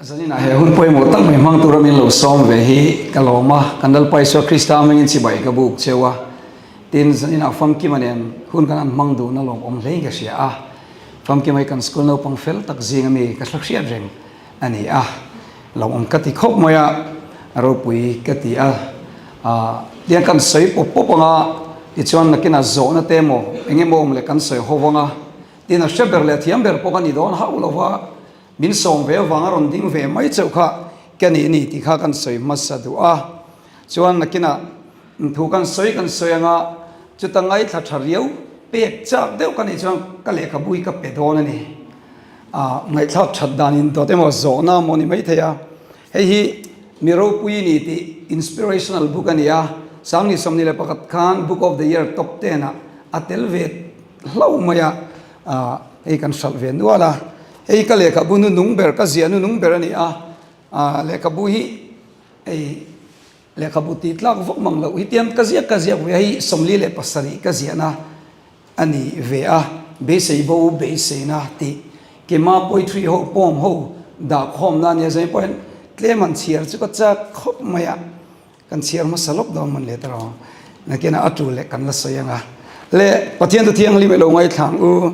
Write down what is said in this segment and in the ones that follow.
Zaninah he hun pawimawh tak mai hmang tura min lo sawm ve hi ka lawm a, kan Lalpa Isua Krista hmingin chibai ka buk cheu a, tin zaninah Famkima nen hun kan han hmang duhna lawmawm hlein ka hria a, Famkima hi kan school naupang fel tak zing ami ka hla hriat reng a ni a, lawmawm ka ti khawp mai a, ropui ka ti a, tiang kan sawi pawp pawp anga tichuan nakinah zawhna te emaw eng emaw awm leh kan sawi ho vang a, tin a hre ber leh a thiam ber pawh ka ni dawn hauh lo va. Min sawm ve avanga rawn ding ve mai chauh kha ka nih ni tih kha kan sawi hmasa duh a. Chuan nakinah thu kan sawi kan sawi anga chuta ngaithla tha riau pek chak deuh ka nih chuan ka lehkhabu hi ka pe dawn a ni. Ah ngaihthlak that dan in dawt emaw zawhna maw ni maithei a. Hei hi mi ropui ni tih inspirational book a ni a. Sangni 21 khan book of the year top ten ah a tel ve hlauh mai a. Ah hei kan hralh ve nual a. Hei ka lehkhabu nu nung ber, ka ziah nu nung ber a ni a, ah lehkhabu hi hei lehkhabu tih tlak vak mang loh hi tiang ka ziak ka ziak ve a, hei 47 ka ziahna a ni ve a, beisei bo beiseina tih kema poetry ho poem ho dah khawmna a nia zain pawhin tlem han chhiar chu ka chak khawp mai a. Kan chhiar hmasa lawk dawn mawn le ta rawh. Nakinah a tul leh kan la sawi ang a. Le Pathian thu thianghlim i lo ngaithlang u.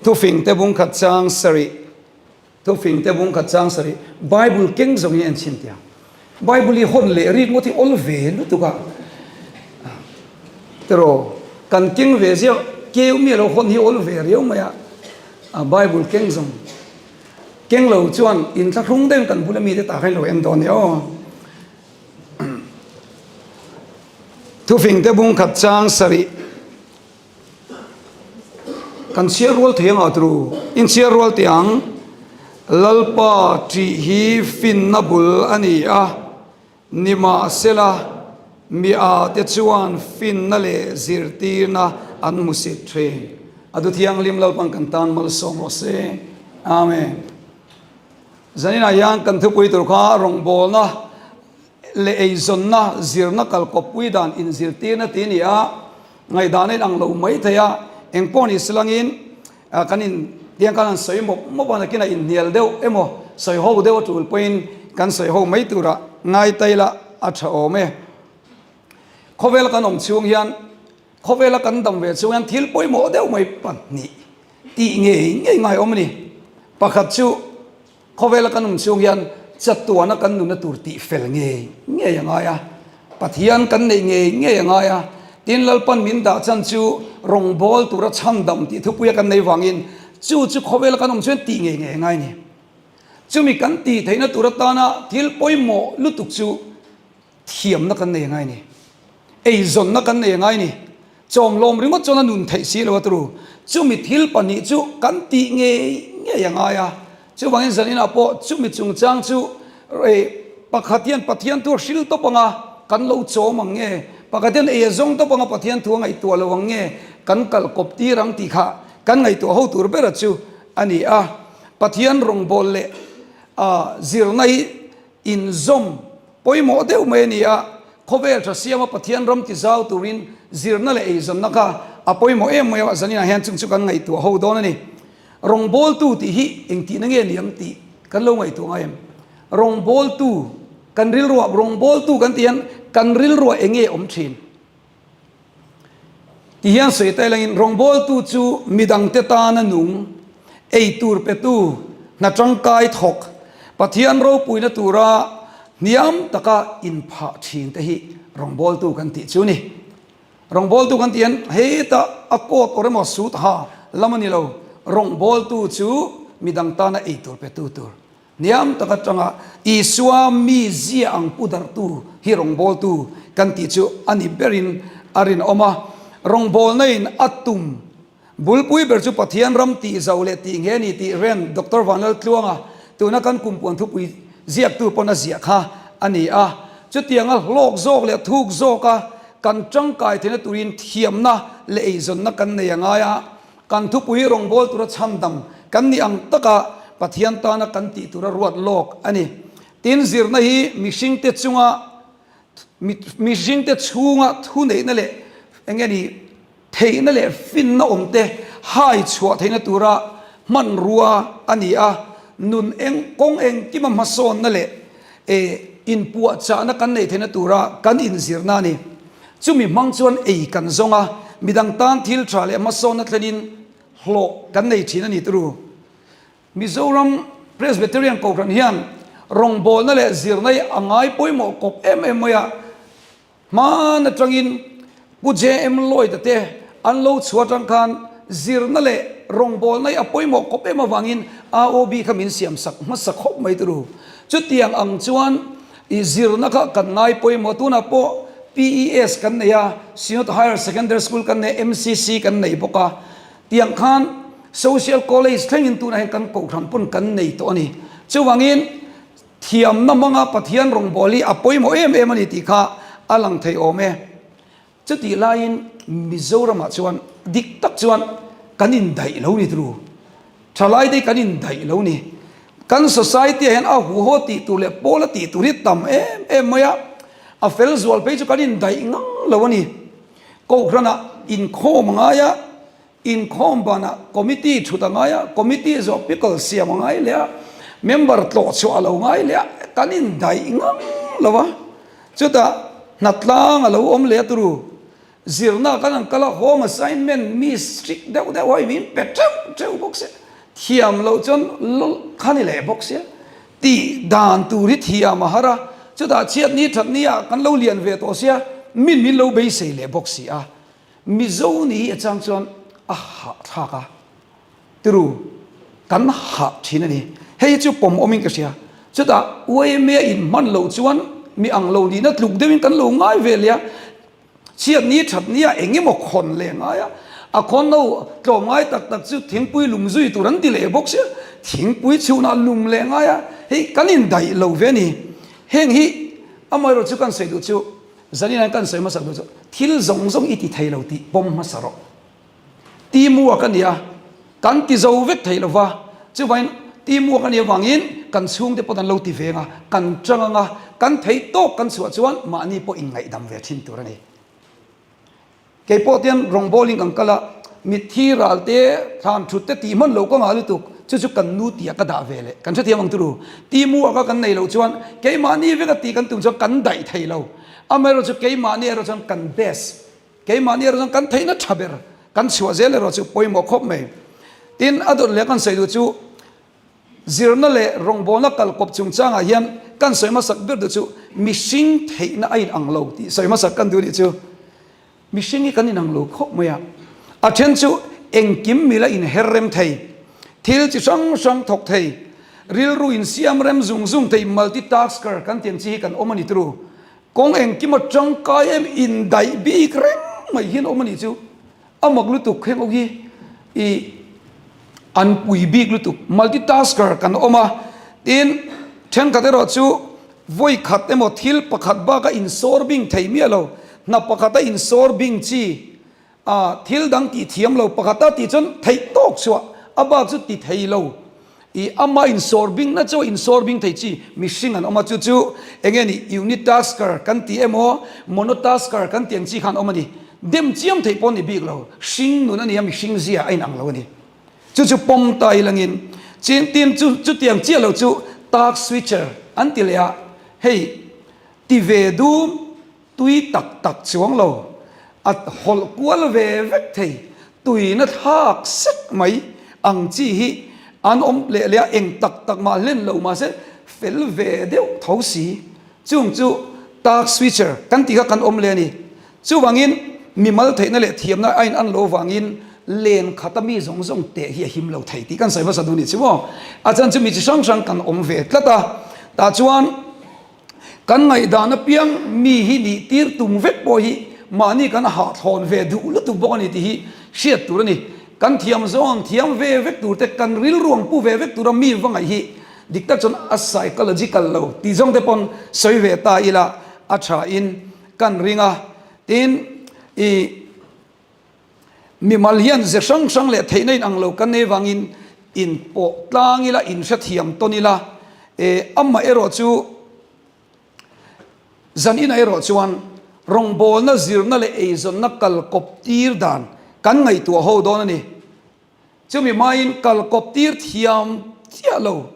Thufing te bung khat chang sarih. Thufing te bung khat chang sarih. Bible keng zawng hi en chhin tia. Bible hi hawn leh rik ngawt hi awl ve lutuk a. Tiraw kan keng ve ziah keu mi alo hawn hi awl ve riau mai a. Bible keng zawng. Keng lo chuan inthlahrung deuhin kan bula mite tah khan i lo en dawn nia aw. Thufing te bung khat chang sarih kan chhiar rual thei anga tru in chhiar rual teh ang Lalpa tih hi finna bul a ni a nimahsela mi a te chuan finna leh zirtirna an hmu sit thin a du thianghlim Lalpan kan tan malsawm rawh se Amen. Zaninah hian kan thupui tur kha rawngbawlna leh eizawnna zirna kalkawppui dan inzirtirna tih a ni a, ngaihdan a inang lo mai thei a, eng pawh ni silangin kan in tiang khan an sawi mawp mawp a, nakinah inhnial deuh emaw sawi ho deuh a tul pawhin kan sawi ho mai turah ngai ta ila a tha awm e. Khawvela kan awm chhung hian khawvela kan dam ve chhung hian thil pawimawh deuh mai pahnih Tih ngei ngei ngai awm a ni. Pakhat chu khawvela kan awm chhung hian chatuana kan nuna tur tih fel ngei ngei a ngai a, Pathian kan neih ngei ngei a ngai a, tin Lalpan min dah chan chu rawngbâwl tura chhandam tih thupuia kan nei vangin chu chu khawvela kan awm chuan tih ngei ngei a ngai a ni. Chumi kan tih theihna tur atana thil pawimawh lutuk chu Thiamna kan nei a ngai ni. Eizawnna kan nei a ngai ni. Chawmlawm ringawt chuan a nun theih si lo a turu. Chumi thil pahnih chu kan tih ngei ngei a ngai a. Chuvangin zaninah pawh chumi chungchang chu pakhat hian Pathian thu a hril tawp ang a, kan lo chawm ang nge, pakhat hian ei a zawng tawp ang a, Pathian thu a ngaihtuah lo ang nge, kan kalh kawp tir ang tih kha kan ngaihtuah ho tur bera chu a ni a. Pathian rawngbâwl leh zirna hi Inzawm pawimawh deuh mai a ni a, khawvel tha siama Pathian ram ti zau turin zirna leh eizawnna kha a pawimawh em mai a, zaninah hian chung chu kan ngaihtuah ho dawn a ni. Rawngbawltu tih hi engtihna nge ni ang tih kan lo ngaihtuah ngai em? Rawngbawltu, kan rilruah rawngbawltu kan tih hian kan rilruah eng nge awm thin? Ti hian sawi ta ilangin rawngbawltu chu midangte tana nung, ei tur petu, hna tangkai thawk, Pathian ropuina tura hniam taka inphah thin te hi rawngbawltu kan tih chu ni. Rawngbawltu kan tih hian heta a coat or emaw suit ha lam a ni lo, rawngbawltu chu midang tana ei tur petu tur Hniam tak atanga Isua mizia ang pu darhtu hi rawngbawltu kan tih chu a ni berin a rinawm a. Rawngbawlna in a tum bulpui ber chu Pathian ram tih zo leh tih nge ni tih Ren Doctor Vanlaltluanga tuna kan kumpuan thupui ziaktu pawn a ziah kha a ni a. Chutianga hlawk zawk leh thuk zawka kan tangkai theihna turin thiamna leh eizawnna kan nei a ngai a. Kan thupui rawngbâwl tura chhandam kan nih ang taka Pathian tana kan tih tura ruat lâwk a ni. Tin, zirna hi mihringte chunga mihringte chhunga thuneihna leh eng nge ni theihna leh finna awmte hai chhuah theihna tura hmanrua a ni a. Nun eng kawng engkima hmasawnna leh inpuahchahna kan neih theihna tura kan inzirna a ni. Chumi hmang chuan ei kan zawng a, midang tan thil tha leh hmasawnna thlenin hlawh kan nei thin a ni turu. Mizoram Presbyterian Kohhran hian rawngbawlna leh zirna hi a ngai pawimawh kawp em em mai a. Hman atangin Pu JM Lloyd-a te an lo chhuah atang khan zirna leh rawngbawlna hi a pawimawh kawp em avangin AOB kha min siam sak hmasa khawp mai turu. Chutiang ang chuan i zirna kha kan ngai pawimawh. Tunah pawh PES kan nei a, Synod Higher Secondary School kan nei a, MCC kan nei bawk a. Tiang khan Social College thlengin tunah hian kan kohhran pawn kan nei tawh a ni. Chuvangin Thiamna hmanga Pathian rawngbâwl hi a pawimawh em em a ni tih kha a lang thei awm e. Chutih laiin Mizoramah chuan dik tak chuan kan indaih lo ni turu. Thalaite hi kan indaih lo ni. Kan society-ah hian a huho tih tur leh pawla tih tur hi tam em em mai a, a fel zual phei chu kan indaih ngang lo a ni. Kohhranah inkhawm a ngai a. Inkhawm banah committee thut a ngai a, committee zawh pickle siam a ngai leh a, member tlawh chhuah a lo ngai leh a, kan indaih ngam lo a, chutah hnatlang a lo awm leh a turu. Zirna kan han kal a, home assignment mi strict deuh deuh ho hi min pe teuh teuh bawk sia, thiam loh chuan lawlh kha ni leh bawk sia, tih dan tur hi thiam a har a, chutah chhiatni thatni ah kan lo lian ve tawh sia, min min lo beisei leh bawk si a. Mizo ni hi a chang chuan a hahthlak a, tiru kan hah thin a ni. Hei hi chu pawm awmin ka hria. Chutah yma in hman loh chuan mi ang lo nihna tluk deuhin kan lo ngai ve leh a, chhiat ni that ni ah eng emaw khawn leh ngai a, a khawn lo tlawm ngai tak tak chu thingpui lum zui tur an ti leh bawk sia, thingpui chhunah lum leh ngai a, hei kan indaih lo ve a ni. Heng hi amaherawhchu chu kan sawi duh chu Zanin an kan sawi hmasa duh chu thil zawng zawng i ti thei lo tih pawm hmasa rawh. Teamwork a nia, kan ti zo vek thei lo va, chuvangin teamwork a nih avangin kan chhungte pawh an lo ti veng a, kan tang ang a, kan theih tawk kan chhuah chuan mahni pawh inngaihdam ve thin tur a ni. Kei pawh tian rawngbawlin kan kal a, mitthi ral te, thlan thut te tih hman loh ka ngah lutuk, chu chu kan nu tih ah ka dah ve leh. Kan hrethiam ang turu, timu aka kan nei loh chuan keimahni veka tih kan tum chuan kan daih thei lo. Amaherawh chu keimahni erawh chuan kan best, keimahni erawh chuan kan theihna tha ber kan chhuah zel erawh chu pawimawh khawp mai. Tin, a dawt leh kan sawi duh chu zirna leh rawngbawlna kalkawp chungchangah hian kan sawi hmasak ber duh chu mihring theihna a inang lo tih sawi hmasak kan duh nih chu. Mihring hi kan inang lo khawp mai a, a then chu engkim mila inher rem thei, thil chi hrang hrang thawk thei, rilru insiam rem zung zung thei, multitasker kan tih ang chi hi kan awm a ni turu. Kawng engkima tangkai em indaih bik reng mai hian awm a nih chu. A mak lutuk heng ho hi i an pui bik lutuk, multitasker kan awm a, tin thenkhat erawh chu Vawi khat emaw thil pakhat bak a insawr bing thei miah lo, hna pakhat a insawr bing chi a, thil dang tih thiam lo pakhat a tih chuan theih tawk chhuah a bak chu ti thei lo. I ama insawr bing na chu a insawr bing thei chi mihring an awm a, chu chu eng nge ni unitasker kan ti emaw monotasker kan tih ang chi khan awm a ni. Dem chiam theih pawh a ni bik lo, hring nun a ni a, mihring zia a inang lo a ni. Chu chu pawm ta ilangin chin tin chu chutiang chiah lo chu task switcher an ti leh a, hei ti ve dum tui tak tak chuang lo a hawlh kual ve vek thei tuina thlak sek mai ang chi hi an awm leh leh a, eng tak tak mah hlen lo mahse fel ve deuh tho si. Chung chu task switcher kan tih kha kan awm leh a ni. Chuvangin, mimal theihna leh thiamna a in an lo vangin len khata mi zawng zawng teh hi a him lo thei tih kan sawi hmasa duh ni chu maw? A chan chu mi chi hrang hrang kan awm ve tlat a, tah chuan kan ngaihdan apiang mi hi nih tir tum vek pawh hi mahni kan hahthlawn ve duh lutuk bawk a ni tih hi hriat tur a ni. Kan thiam zawng ang thiam ve vek tur te, kan rilru ang pu ve vek tura mi va ngaih hi dik tak chuan a psychological lo tih zawng te pawn sawi ve ta ila a tha in Kan ring a, tin, i mimal hian ze hrang hrang leh theihna in ang lo kan nei vangin inpawh tlang ila, inhrethiam tawn ila, e, amah erawh chu zan inah erawh chuan rawngbawlna, zirna leh eizawnna kal kawp tir dan kan ngaihtuah ho dawn a ni. Chumi hmain kal kawp tir thiam chiah lo.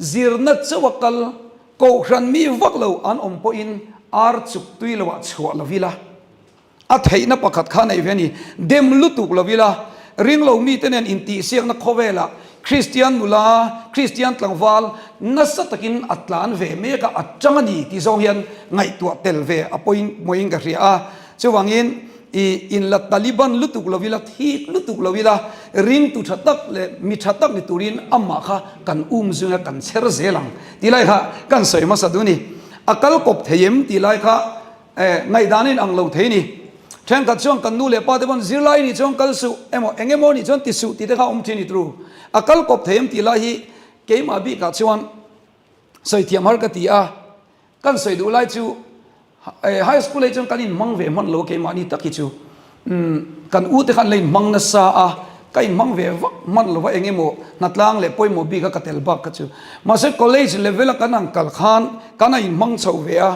Zirna chauh a kal, kohhran mi vak lo an awm pawhin ar chuk tui loah chhuah lo ila. A theihna pakhat kha nei ve a ni. Dem lutuk lo ila, ringlo mite nen intihsiakna khawvelah Kristian nula, Kristian tlangval nasa takin a tlan ve mek a, a tang a ni tih zawng hian ngaihtuah tel ve a pawimawhin ka hria a. Chuvangin i inla Taliban lutuk lo ila, thik lutuk lo ila, ringtu tha tak leh mi tha tak ni turin amah kha kan um zui a, kan chher zel ang tih lai kha kan sawi hmasa duh a ni. A kal kawp thei em tih lai kha Eh, ngaihdan in ang lo thei ni. Thenkhat chuan kan nu leh pa te pawn zirlai nih chuan kal suh emaw eng emaw nih chuan ti suh tih te kha awm thin ni tru. A kal kawp thei em tih lai hi keimah bikah chuan sawi thiam har ka ti a. Kan sawi duh lai chu eh high school ah hi chuan kan inhmang ve hman lo a keimahni tak hi chu. Umm kan u te khan la inhmang nasa a, ka inhmang ve vak hman lo va eng emaw hnatlang leh pawimawh bik a ka tel bak kha chu. Mahse college level a kan han kal khan kan a inhmang chho ve a.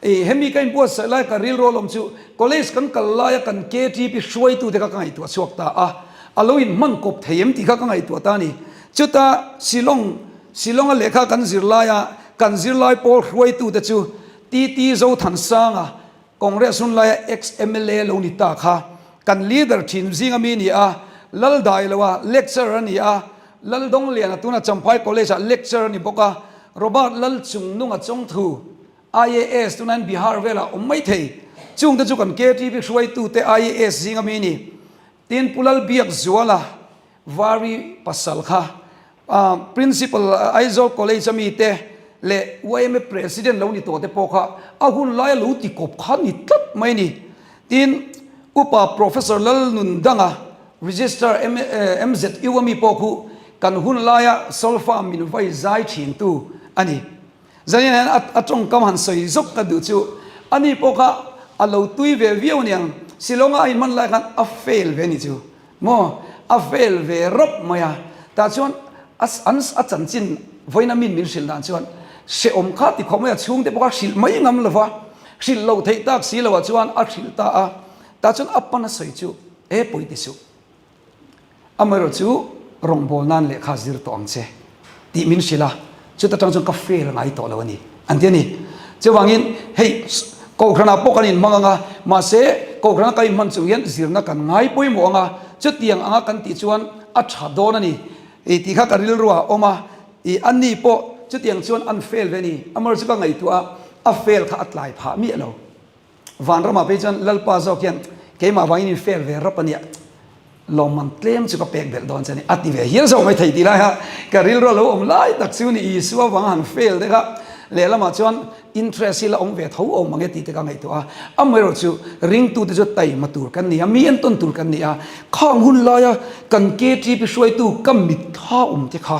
Ih, hemi ka inbuatsaih lai ka rilru alawm chu college kan kal laia kan KTP hruaitute kha ka ngaihtuah chhuak ta a, a lo inhman kawp thei em tih kha ka ngaihtuah ta a ni. Chuta Shillong, Shillong-a lehkha kan zir laia kan zirlai pawl hruaitute chu TT Zothansanga, Congress hun laia ex-MLA lo ni ta kha kan leader thin zinga mi ni a, Laldailoa lecturer a ni a, Laldongliana tuna Champhai College-ah lecturer a ni bawk a, Robert Lalchungnunga Chawngthu, IAS tunain Bihar velah awm mai thei. Chungte chu kan KTV hruaitute IAS zinga mi ni. Tin, Pu Lalbiakzuala Vari pasal kha Principal Aizawl College a mite leh yma President lo ni tawh te pawh kha a hun laia lo ti kawp kha ni tlat mai ni. Tin, Upa Professor Lalnundanga Registrar MZU a mi pawh khu kan hun laia solfa min vai zai thintu a ni. Zanin hian a tawngkam han sawi zawk ka duh chu ani pawh kha a lo tui ve viau aniang, Shillong-a a inhman lai khan a fail ve ni chu maw, a fail ve rawp mai a, tah chuan a an a chanchin vawiina min min hrilh dan chuan hrehawm kha ti khawp mai a, chhungte pawh kha hrilh mai ngam lo va, hrilh loh theih tak si loh ah chuan a hrilh ta a, tah chuan a pan a sawi chu e pawi ti suh. Amaherawh chu rawngbâwl nân lehkha zir tawh ang che tih min hrilh a, chuta ṭang chuan ka fail ngai tawh lo a ni, an ti a ni. Chuvangin hei Kohhranah pawh kan inhmang ang a, mahse Kohhrana kan inhman chung hian zirna kan ngai pawimawh ang a, chutiang anga kan tih chuan a ṭha dawn a ni tih kha ka rilruah a awm a, ih ani pawh chutiang chuan an fail ve a ni. Amaherawh chu ka ngaihtuah a, a fail kha a tlai phah miah lo. Vanramah phei chuan Lalpa zawk hian keimah vangin in fail ve rawp a nia, lawmman tlem chu ka pek belh dawn che a ni, a ti ve hial zawk mai thei tih lai a ka rilru a lo awm lai tak chu ni Isua vanga han fail te kha lehlamah chuan interest hi la awm ve tho awm ang e tih te ka ngaihtuah a, amaherawh chu ringtute chu taima tur kan ni a, mi entawn tur kan ni a, khang hun laia kan KTP hruaitu ka mitthla awm te kha.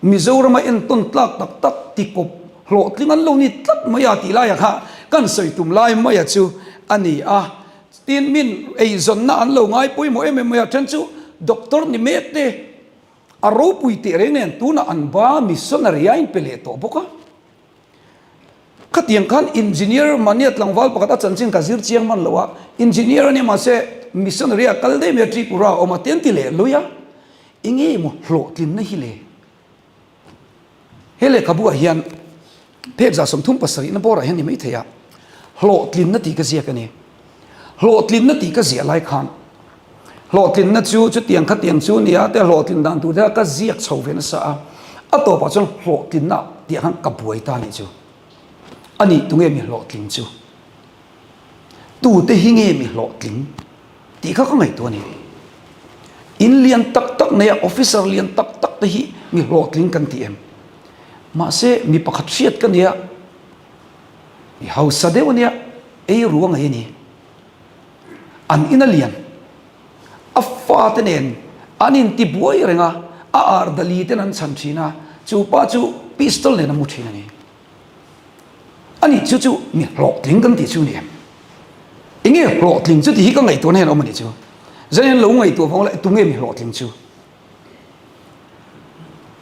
Mizorama entawn tlak tak tak tikawp hlawhtling an lo ni tlat mai a tih laiah kha kan sawi tum lai maia chu a ni a. Tin, min eizawnna an lo ngai pawimawh em em mai a, then chu doctor ni mek te a ropui teh reng nen tunah an ba missionary a inpe leh tawh bawk a. Khatiang khan engineer mahnia tlangval pakhat a chanchin ka zir chiang hman lo a, engineer a nia mahse missionary a kal daih mai a Tripura a awm a, te an ti leh lui a. Enge maw hlawhtlinna hi le? He lehkhabu ah hian phek 37 na bawrah hian ni maithei a, hlawhtlinna tih ka ziak a ni. Hlawhtlinna tih ka ziah lai khan hlawhtlinna chu chutiang khatiang chu nia te hlawhtlin dan tur te kha ka ziak chho ve nasa a, a tawpah chuan hlawhtlinna tih ah khan ka buai ta nih chu. A nih tunge mi hlawhtling chu? Tute hi nge mi hlawhtling tih kha ka ngaihtuah a ni. In lian tak tak nei a officer lian tak tak te hi mi hlawhtling kan ti em? Mahse mi pakhat hriat ka nia, mi hausa deuh a nia, ei ru a ngaih a ni. An in a lian, a fate nen an intibuai reng a, a ardali ten an chhan thin a, chu pa chu pistol nen a mu thin a ni. A nih chu chu mi hlawhtling kan tih chu ni em? Enge hlawhtling chu tih hi ka ngaihtuahna hian a awm a nih chu. Zanin lo ngaihtuah vang la tunge mi hlawhtling chu?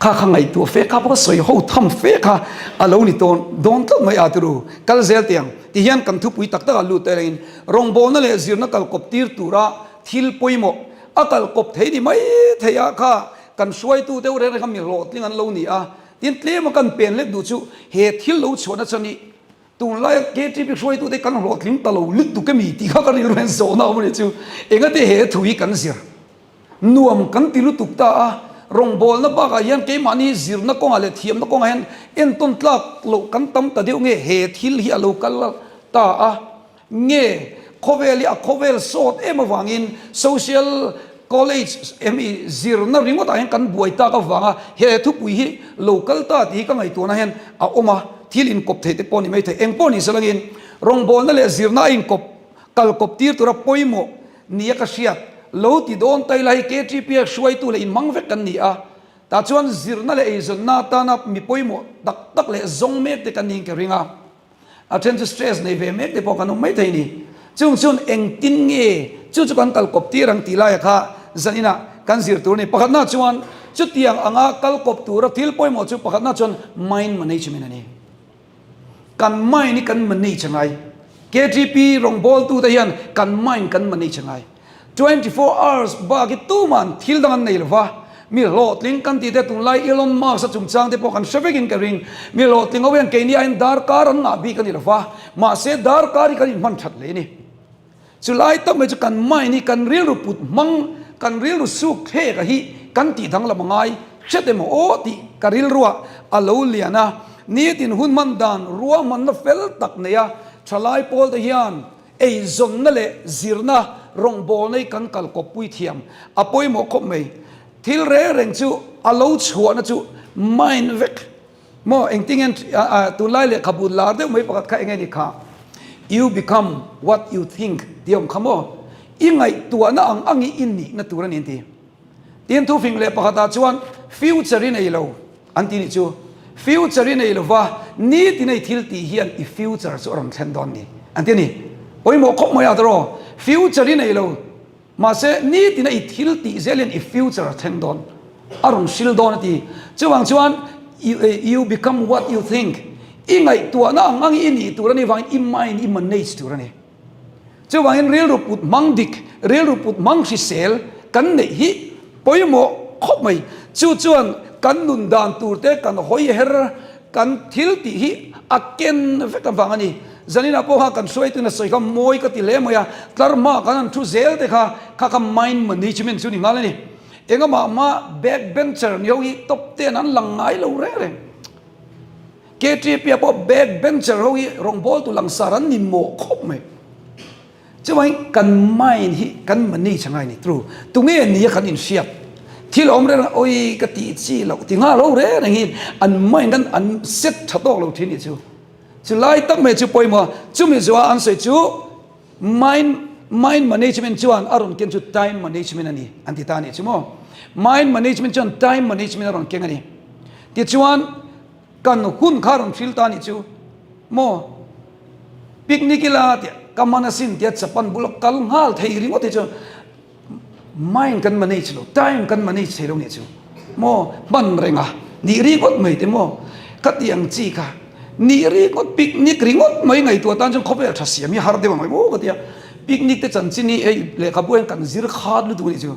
Kha kha ngaihtuah fe kha pawh ka sawi ho tham fe kha a lo ni tawn dawn tlat mai a turu. Kal zel teh ang ti hian kan thupui tak takah lut ta rengin rawngbawlna leh zirna kalkawp tir tura thil pawimawh a kalkawp thei ni mai thei a kha. kan hruaitu deuh reng reng kha mi hlawhtling an lo ni a. Tin, tlema kan pen lek duh chu he thil lo chhuahna chuan i tunlaia KTP hruaitute kan hlawhtling ta lo lutuk emi tih kha ka rilru hian zawhna a awm a nih chu. Engate he thu hi kan zir nuam kan ti lutuk ta a, rawngbawlna bakah hian keimahni zirna kawngah leh thiamna kawngah hian entawn tlak loh kan tam ta deuh nge he thil hi a lo kal ta a. Nge khawvel hi a khawvel sawt em avangin social college emi zirna ringawtah hian kan buai tak avanga he thupui hi lo kal ta tih hi ka ngaihtuahna hian a awm a, thil inkawp theih te pawh ni mai thei. Eng pawh ni selangin rawngbawlna leh zirna a inkawp kal kawp tir tura pawimawh nia ka hriat lo ti dawn ta ila hei KTPA hruaitu leh inhmang vek kan ni a, tah chuan zirna leh eizawnna atana mi pawimawh tak tak leh zawng mek te kan niin ka ring a. A then chu stress nei ve mek te pawh kan awm mai thei ni. Chung chuan engtin nge chu chu kan kal kawp tir ang tih laia kha zaninah kan zir tur a ni. Pakhatna chuan chutiang anga kal kawp tura thil pawimawh chu pakhatna chuan mind management a ni. Kan mind hi kan manage a ngai. KTP rawngbawltute hian kan mind kan manage a ngai. 24 hours bak hi tuman thil dang an nei lova, mi hlawhtling kan tih te tunlai Elon Musk a chungchang te pawh kan hre vekin ka ring, mi hlawhtling ho hian keini aiin darkar an ngah bik a ni lova, mahse darkar hi kan inhman that hle a ni. Chulai tak mai chu kan mind hi kan rilru put hmang, kan rilru suk thlek a hi kan tih danglam a ngai hret emaw aw tih ka rilruah a lo lian a, nitin hun hman dan ruahmanna fel tak nei a thalai pawl te hian Eizawnna leh zirna rawngbawlna hi kan kal kawppui thiam a pawimawh khawp mai. Thil reng reng chu a lo chhuahna chu mind vek maw engtin nge tunlai lehkhabu lar deuh mai pakhat kha eng nge ni kha You become what you think tih a awm kha maw? I ngaihtuahna ang ang i nihna tur a ni an ti. Tin thufing leh pakhatah chuan future i nei lo. An ti nih chu, Future i nei lova, nitin i thil tih hian i future chu a rawn thlen dawn ni, an ti a ni. Pawimawh khawp mai a tawrh, future i nei lo, mahse nitin i thil tih zel hian i future a thleng dawn, a rawn hril dawn a ti. Chuvang chuan you become what you think, i ngaihtuahna ang ang i nih tur a nih vangin i mind i manage tur a ni. Chuvangin rilru put hmang dik, rilru put hmang hrisel kan neih hi pawimawh khawp mai. Chu chuan kan nun dan tur te, kan hawi her, kan thil tih hi a ken vek avang a ni. Zaninah pawh kha kan hruaituin a sawi kha mawi ka ti hle mai a, tlar hmaah kan han thu zel te kha, kha kha mind management chu ni nghal a ni. Engamah hma back bencher ni ho hi top ten an lang ngai lo reng reng. KTP ah pawh back bencher ho hi rawngbawltu langsar an ni mawh khawp mai. Chuvangin kan mind hi kan manage a ngai ni true. Tunge nia kan inhriat thil awm reng reng awi ka tih chi loh ti nghal ho reng reng hi an mind an an set tha tawk lo thin nih chu. Chu lai tak mai chu pawimawh a, chumi zawha an sawi chu mind mind management chuan a rawn ken chu time management a ni an ti ta a nih chu maw. Mind management chuan time management a rawn keng a ni. Tichuan. Kan hun kha rawn hril ta nih chu maw picnic ila tih ka man asin tia chapan bula kal nghal thei ringawt hi chu mind kan manage lo time kan manage thei lo nih chu maw hman renga nih ringawt mai te maw ka tih ang chi kha nih ringawt picnic ringawt mai ngaihtuah tan chuan khawvel tha siam hi har deuh ang mai maw ka tia picnic te chanchin hi hei lehkhabu hian kan zir khat lutuk nih chu.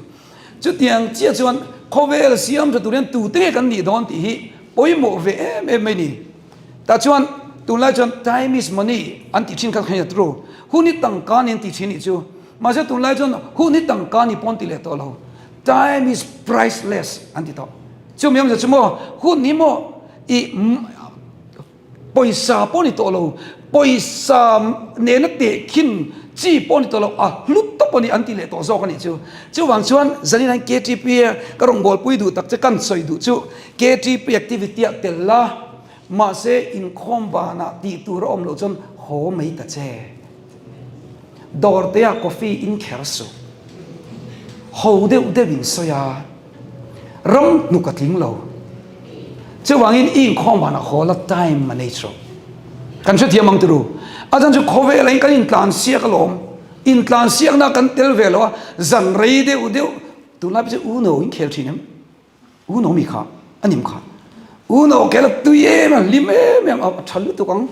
Chutiang chiah chuan khawvel siam tha tur hian tute nge kan nih dawn tih hi pawimawh ve em em mai ni. Tah chuan tunlai chuan time is money an tih thin kha kha true. Hun hi tangka ni an tih thin nih chu. Mahse tunlai chuan hun hi tangka ni pawn ti leh tawh lo. Time is priceless an ti tawh. Chumi awmzia chu maw hun hi maw i Pawisa pawh ni tawh lo, pawisa nena tehkhin chi pawh ni tawh lo, a hlu tawp a ni an ti leh tawh zawk a nih chu. Chuvang chuan zanin hian KTP ka rawn bawlpui duh tak che kan sawi duh chu KTP activity ah tel la, mahse inkhawm banah tih tur a awm loh chuan haw mai ta che. Dawr te ah coffee in kher suh. Ho deuh deuh in sawi a, ram hnuk a tling lo. Chuvangin i inkhawm vanah haw la time manage rawh. Kan hrethiam ang turu. A chan chu khawvel ah hin kan intlan siak alawm. Intlan siakna kan tel ve lo a, zan rei deuh deuh tunlai pawh chu uno in khel thin em? Uno mi kha a nim kha. Uno khel a tui em a, hlim em em a, a tha lutuk ang.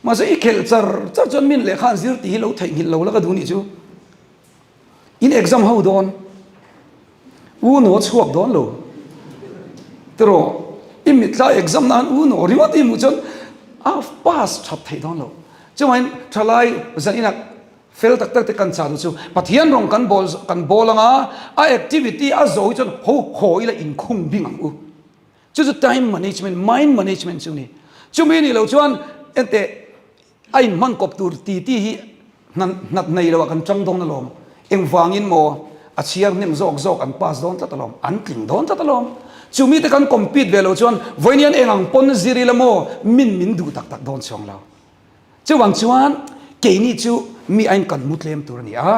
Mahse i khelh char char chuan min lehkha an zir tih hi lo theihnghilh lo la ka duh nih chu. In exam ho dawn. Uno a chhuak dawn lo. Tiraw, i mitla exam nan u naw ringawt i hmuh chuan a pass that theih dawn lo. Chuvangin thalai zan inah fel tak tak te kan chah duh chu Pathian rawng kan bawl kan bawl anga a activity a zo hi chuan ho haw ila inkhung bing ang u. Chu chu time management, mind management chu a ni. Chumi nih loh chuan enteh A inhman kawp tur titi hi hnat nei loah kan chang dawn alawm. Engvangin maw a chhiar hnem zawk zawk an pass dawn tlat alawm, an tling dawn tlat alawm. Chu mite kan compete ve lo chuan vawiin eng ang pawn zir ila maw min min duh tak tak dawn chuang lo. Chuvang chuan keini chu mi aiin kan mu tlem tur a ni a,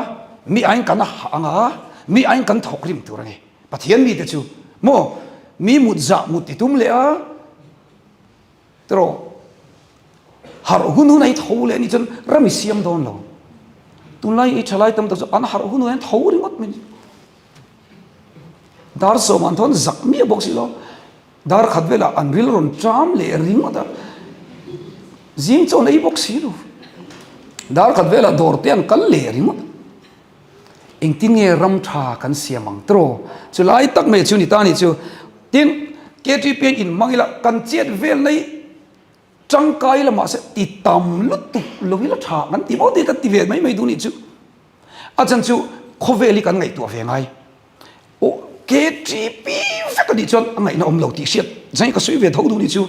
mi aiin kan hah ang a, mi aiin kan thawk rim tur a ni. Pathian mite chu maw mi mut zah mut ti tum leh a, Tiraw? Harh hun hun a i tho leh anih chuan ram i siam dawn lo. Tunlai i thalai tam tak chu an harh hun hun an tho ringawt mai. Dar sawm an thawn zak miah bawk si lo. Dar khat velah an ril rawn ṭam leh ringawt a. Zing chaw an ei bawk si lo. Dar khat velah dawr te an kal leh ringawt a. Engtin nge ram tha kan siam ang tiraw? Chu lai tak mai chu ni ta ni chu. Tin, KTP in inhmang ila kan chet vel na hi tangkai ila mahse ti tam lutuk lo ila tha kan ti maw tih kan ti ve mai mai duh nih chu. A chan chu khawvel hi kan ngaihtuah ve ngai. Aw KTP vek a nih chuan a ngaihna awm lo tih hriat zai ka sawi ve tho duh nih chu.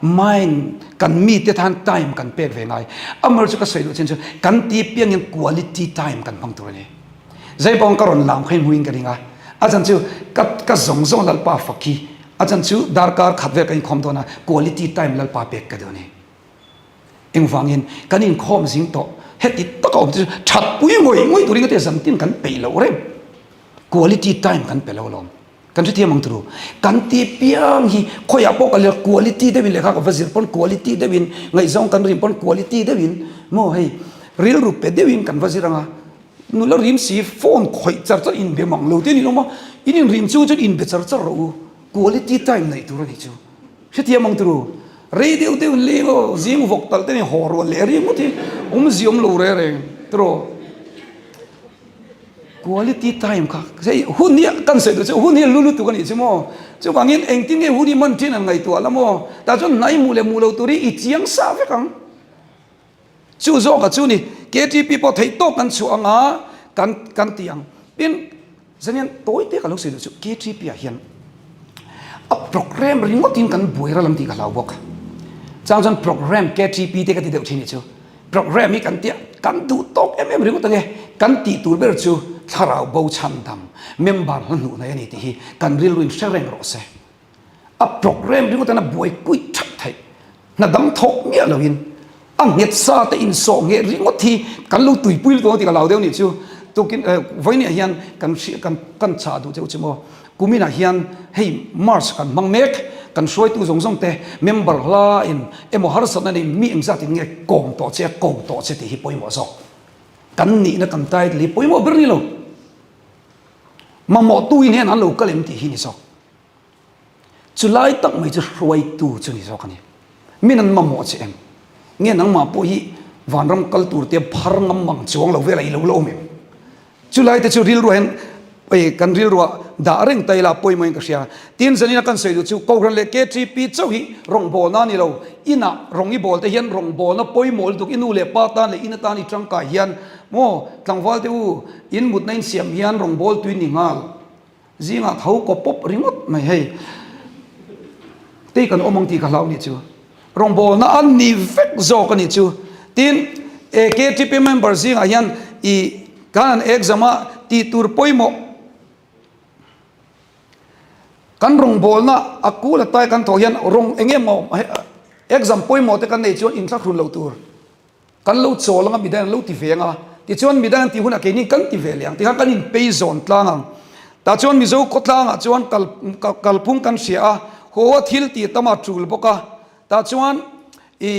Mind kan mite tan time kan pek ve ngai. Amar chu ka sawi duh chin chu kan ti piang hian quality time kan hmang tur a ni. Zai pawng ka rawn lam kha in hmuin ka ring a. A chan chu ka ka zawng zawng Lalpa fak hi a chan chu darkar khat vel ka inkhawm dawn a quality time Lalpa pek ka duh a ni. Engvangin kan inkhawm zing tawh heti taka awm te chu thatpui ngawih ngawih turin ka ti a zantin kan peih loh reng. Quality time kan pe lo alawm. Kan hrethiam ang turu. Kan ti piang hi khawiah pawh ka leh quality deuhin lehkha ka va zir pawn quality deuhin ngaihzawng kan rim pawn quality deuhin maw hei rilru pe deuhin kan va zir anga nula rim si phone khawih char char inbe mang lo te a ni lo maw in inrim chung chuan inbe char char rawh u quality time neih tur a nih chu. Hrethiam ang turu. Rei deuh deuh in leng aw zing vawk talh te ni haw rual leh ri ngawt hi awmzia awm lo reng reng tiraw. Quality time kha hei hun hi kan sawi duh chu hun hi a lu lutuk a nih chu maw. Chuvangin engtin nge hun hi man thin an ngaihtuah la maw. Tah chuan hnai hmuh leh hmuh lo tur hi i chiang sa vek ang. Chu zawka chu ni KTP pawh theih tawk kan chhuah anga kan kan ti ang. Tin, zanian tawi te ka lo sawi duh chu KTP ah hian a program ringawtin kan buai ral ang tih ka hlau bawk. Chang chuan program KTP te ka ti deuh thin hi chu program hi kan tia kan duh tawk em em ringawt ange kan tih tur ber chu thlarau bo chhandam member hla hnuh hnai a ni tih hi kan rilru in hre reng rawh se. A program ringawt an a buai kuit that theih. Hna dang thawk miah loin a nghet sa te insawh ngheh ringawt hi kan lo tuipui lutuk ang tih ka lau deuh nih chu. Tukin vawiin ah hian kan hriat kan kan chah duh cheu chu maw. Kumin ah hian hei March kan hmang mek kan hruaitu zawng zawng te member hla in emaw harsatna nei mi engzat in nge kawm tawh che a ko tawh che tih hi pawimawh zawk. Kan nihna kan title hi pawimawh ber ni lo. Mamawhtu in hian an lo kal em tih hi ni zawk. Chu lai tak mai chu hruaitu chu ni zawk a ni. Min an mamawh che em? Nge nangmah pawh hi vanram kal tur te phar ngam mang chuang lo velah i lo la awm em? Chu lai te chu rilruah hian ei kan rilruah dah reng ta ila pawimawhin ka hria. Tin zanina kan sawi duh chu Kohhran leh KTP chauh hi rawngbawlna a ni lo. Inah rawng i bawl te hian rawngbawlna pawimawh lutuk i nu leh pa tan leh in atan i tangkai hian maw tlangval te u in mutna in siam hian rawngbawltu in ni nghal. Zingah tho kaw pawp ringawt mai hei. Tei kan awm ang tih ka hlau nih chu. Rawngbawlna a ni vek zawk a nih chu. Tin, AKTP member zingah hian i kan an exam a tih tur pawimawh kan rawngbawlna a kul a tai kan thawh hian rawng eng emaw exam pawimawh te kan nei chuan inthlahrun lo tur. Kan lo chawl anga midang an lo ti ve anga, tichuan midang an tih hunah keini kan ti ve leh ang tikhan kan inpei zawn tlang ang. Tah chuan Mizo khawtlangah chuan kal kalphung kan hria a, haw a thil tih tam a tul bawk a, tah chuan i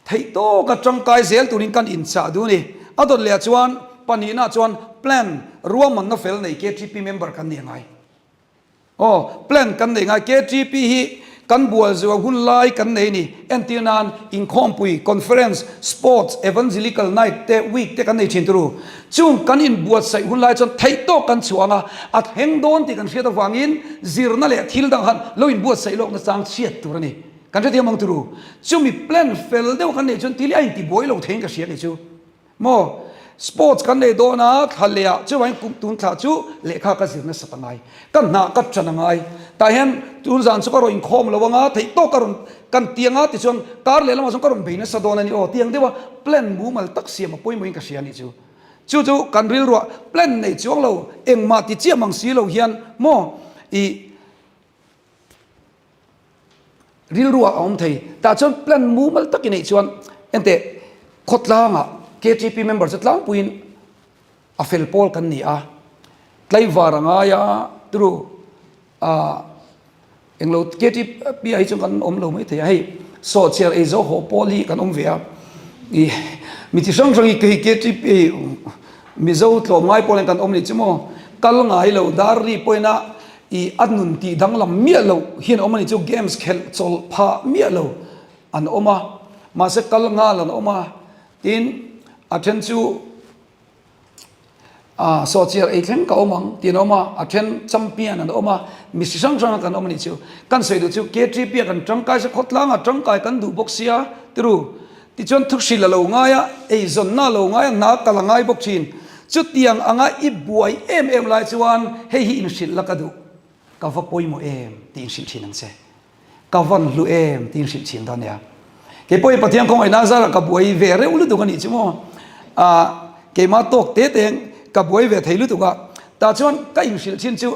theih tawka tangkai zel turin kan inchah duh a ni. A dawt lehah chuan pahnihnaah chuan plan ruahmanna fel nei KTP member kan ni angai. Aw, plan kan nei ngai. KTP hi kan bual zuah hun lai kan nei ni. Entir nan inkhawmpui, conference, sports, evangelical night te, week te kan nei thin turu. Chung kan inbuatsaih hun lai chuan theihtawk kan chhuah ang a, a thleng dawn tih kan hriat avangin zirna leh thil dang han lo inbuatsaih lawkna chang chhiat tur a ni. Kan hrethiam ang turu. Chumi plan fel deuh kan neih chuan thil hi a intibuai lo theiin ka hria kei chu. Maw? Sports kan nei dawn a, thla leh ah chuvangin kum tun thla chu lehkha ka zir nasat a ngai. Ka hnah ka ṭan a ngai. Tah hian tun zan chu ka rawn inkhawm lo anga, theih tawk ka rawn kan ti anga tichuan kar leh lamah chuan ka rawn bei nasa dawn a ni aw. Tiang deuha plan mumal tak siam a pawimawhin ka hria a nih chu. Chu chu kan rilruah plan nei chuang lo, engmah ti chiah mang si lo hian maw i Rilru ah a awm thei. Tah chuan plan mumal tak i neih chuan enteh khawtlangah KTP member chu tlangpuiin a fel pawl kan ni a, tlaivar a ngai a turu ah englo KTP ah hi chuan kan awm lo mai thei a, hei sawhchiar ei zo haw pawl hi kan awm ve a, ih mi chi hrang hrang hi kei KTP Mizo tlawmngai pawl hian kan awm leh chu maw kal ngai lo dar ri pawhin a I a nun tih danglam miah loh hian awm a ni chu games khelh chawlh phah miah lo an awm a, mahse kal nghal an awm a, tin a then chu ah sawhchiar ei thleng ka awm ang tih an awm a, a then champion an awm a, mi si hrang hrang a kan awm a nih chu. Kan sawi duh chu KTP a kan tangkai se khawtlang a tangkai kan duh bawk sia tiru tichuan thuhrilh a lo ngai a, eizawnna a lo ngai a, hna kal a ngai bawk thin. Chutiang anga i buai em em lai chuan hei hi inhrilh la ka duh, ka va pawimawh em tih inhrilh thin ang che, ka van hlu em tih inhrilh thin dawn nia. Kei pawhin Pathian khawngaihna zarah ka buai ve reuh lutuk a nih chu maw, ah keimah tawk te te ka buai ve thei lutuk a, tah chuan ka inhrilh thin chu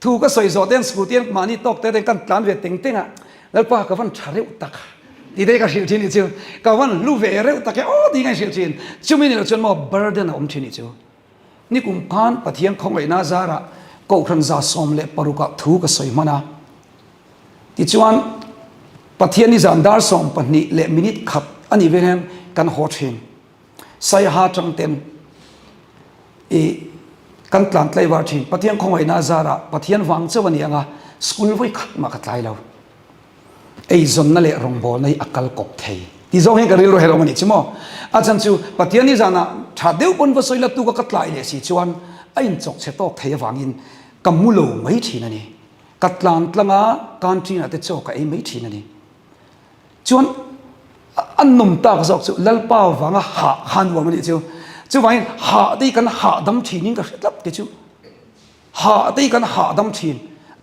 Thu ka sawi zawh ten scooty an mahni tawk te ten kan tlan ve teng teng a, Lalpa ka van tha reuh tak tih te ka hrilh thin nih chu, ka van hlu ve reuh tak e aw tih ka inhrilh thin, chumi ni loh chuan maw burden a awm thin nih chu. Nikum khan Pathian khawngaihna zarah Kohhran 16 ah thu ka sawi hman a, tichuan Pathian ni zan dar 12 leh minute khat a nih vel hian kan haw thin. Saiha tang ten i kan tlan tlaivar thin. Pathian khawngaihna a zarah Pathian vang chauh a ni ang a, school vawi khat mah ka tlai lo. Eizawnna leh rawngbawlna hi a kal kawp thei ti zawng hian ka rilru helawm a nih chu maw. A chhan chu Pathian hi zanah tha deuh pawn va sawi la tuk a ka tlai leh si chuan a inchawk chhe tawk thei avangin ka mu lo mai thin a ni. Ka tlan tlang a, canteen ah te chaw ka ei mai thin a ni. Chuan a nawm tak zawk chu Lalpa vanga hah kha nuam a nih chu. Chuvangin hah te hi kan hahdam thin in ka hre tlat kei chu. Hah te hi kan hahdam thin.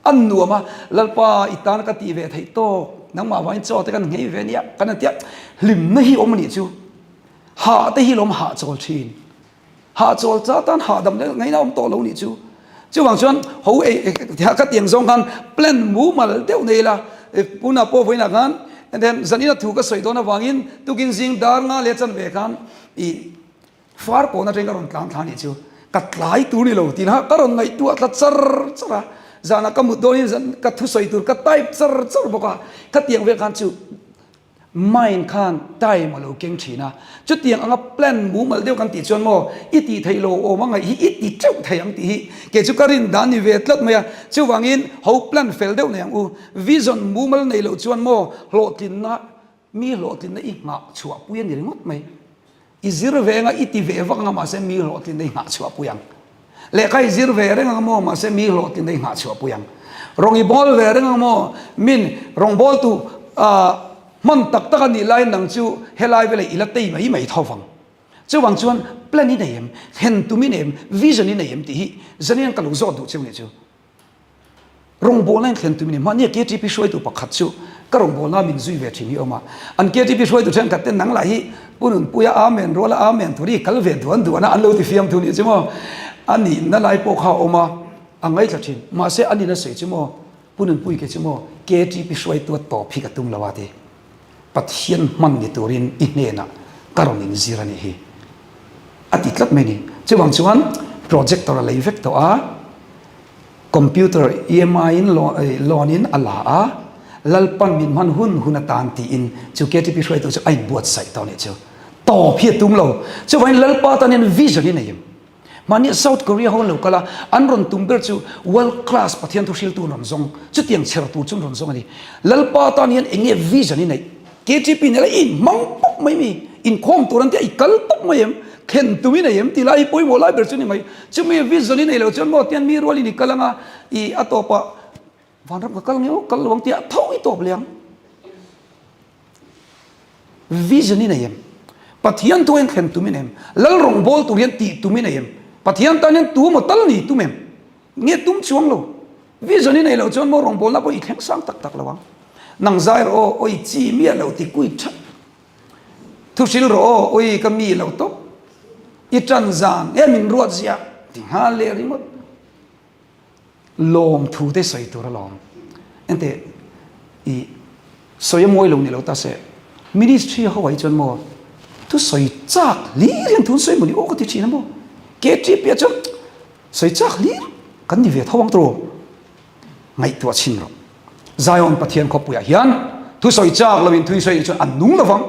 A nuam a, Lalpa i tan ka tih ve theih tawk, nangmah vangin chaw te kan nghei ve nia kan han tia hlimna hi awm a nih chu. Hah te hi lawm hahchawl thin. Hahchawl cha tan hahdam leh ngaihna awm tawh lo nih chu. Chuvang chuan ho ei ka tiang zawng khan plan mumal deuh nei ila, punah pawh vawiinah khan and then zanina thu ka sawi dawn avangin tukin zing dar nga leh chanve khan i far kawn atangin ka rawn tlan thla nih chu. Ka tlai tur ni lo tih kha ka rawn ngaihtuah thla char char a, zanah ka mut dawnin zan ka thusawi tur ka type char char bawk a, khatiang vel khan chu Mind khan time a lo keng thin a, chutiang anga plan mumal deuh kan tih chuan maw i tih theih lo awm a ngaih hi i ti teuh thei ang tih hi kei chu ka rin dan ni ve tlat mai a, chuvangin ho plan fel deuh nei ang u, vision mumal nei loh chuan maw hlawhtlinna mi hlawhtlinna i nghah chhuah pui a ni ringawt mai. I zir ve anga i ti ve vak anga mahse mi hlawhtlinna i nghah chhuah pui ang. Lehkha i zir ve reng anga maw mahse mi hlawhtlinna i nghah chhuah pui ang. Rawng i bawl ve reng anga maw min rawngbawltu hman tak tak a nih laiin nang chu helai veleh i la tei mai mai tho vang. Chuvang chuan plan i nei em, thlen tum i nei em, vision i nei em tih hi zanian ka lo zawt duh cheu nih chu. Rawngbawlna in thlen tumin mahni a KTP hruaitu pakhat chu ka rawngbawlna min zui ve thin hi awm a. An KTP hruaitu thenkhat ten nang lah hi Pu Nunpuia Amen ruala Amen tur hi kal ve duan duan a an lo ti fiam thu nih chu maw. A nihna lai pawh kha a awm a, a ngaithla thin. Mahse a nihna sawi chu maw Pu Nunpui ke chu maw KTP hruaitu a tawp hi ka tum lo a ti. Pathian hman ni turin i hnenah ka rawn inzir a nih hi a ti tlat mai a ni. Chuvang chuan projector a lei vek tawh a. Computer EMI in loan in a la a, Lalpan min hman hun hun atan tiin chu KTP hruaitu chu a inbuatsaih tawh a nih chu. Tawp hi a tum lo. Chuvangin Lalpa tan hian vision hi nei em? Mahni South Korea ho an lo kal a, an rawn tum ber chu world class Pathian thu hriltu an rawn zawng, chutiang chher tur chu an rawn zawng a ni. Lalpa tan hian eng nge vision i neih? KTP nela i inhmang pawp mai mi, inkhawm tur an tia i kal pawp mai em? Thlen tum i nei em tih lai hi pawimawh lai ber chu ni mai. Chumi vision i nei lo chuan maw tian mi rualin i kal anga i a tawpah vanram ka kal nge aw kal lo ang tia tho i tawp leh ang. Vision i nei em? Pathian thu hian thlen tum i nei em? Lal rawngbâwl tur hian tih tum i nei em? Pathian tan hian tu emaw tal ni tum em? Nge tum chuang lo. Vision i nei loh chuan maw rawngbâwlna pawh i thleng sang tak tak lo ang. Nang zai rawh aw, awi chi miah lo ti kui that. Thu hril rawh aw, awi ka mi lo tawp. I ṭan zan e min ruat ziah ti nghal leh ringawt. Lawm thu te sawi tur alawm. Enteh i sawi a mawi lo ni lo ta se ministry ho ah hi chuan maw thu sawi chak hlir hian thu an sawi mawni aw ka ti thin a maw. KTP ah chuan sawi chak hlir kan ni ve tho ang tawh ngaihtuah chhin rawh. Zion Pathian khawpuiah hian thu sawi chak lo in thu sawi chuan an nung lovang.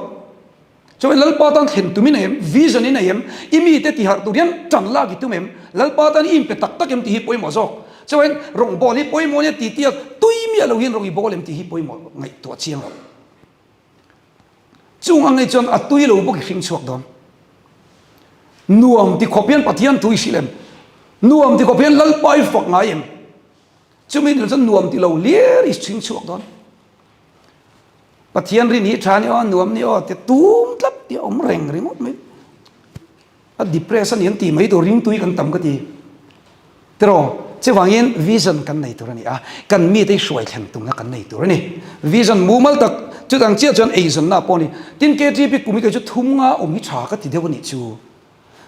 Chuan Lalpa tan thlen tum i nei em? Vision i nei em? I mite tiharh tur hian tan lak i tum em? Lalpa tan i inpe tak tak em tih hi pawimawh zawk. Chuan rawngbâwl hi pawimawh nia tih tia tui miah lo hian rawn i bâwl em tih hi pawimawh ngaihtuah chiang lo. Chung ang ngei chuan a tui lo bawk i hring chhuak dawn. Nuam ti khawp hian Pathian thu i hrilh em? Nuam ti khawp hian Lalpa i fak ngai em? Chumi ni chuan nuam ti lo hlir i hring chhuak dawn. Pathian rin hi tha ni aw, nuam ni aw tia tum tlat tih a awm reng ringawt mai. A depress a ni an tih mai tur ringtui kan tam ka ti. Tiraw, chuvangin vision kan nei tur a ni a, kan mite hi hruai thleng tumna kan nei tur a ni. Vision mumal tak chutang chiah chuan eizawnna pawh a ni. Tin KTP kum hi kei chu thum nga awm hi tha ka ti deuh a nih chu.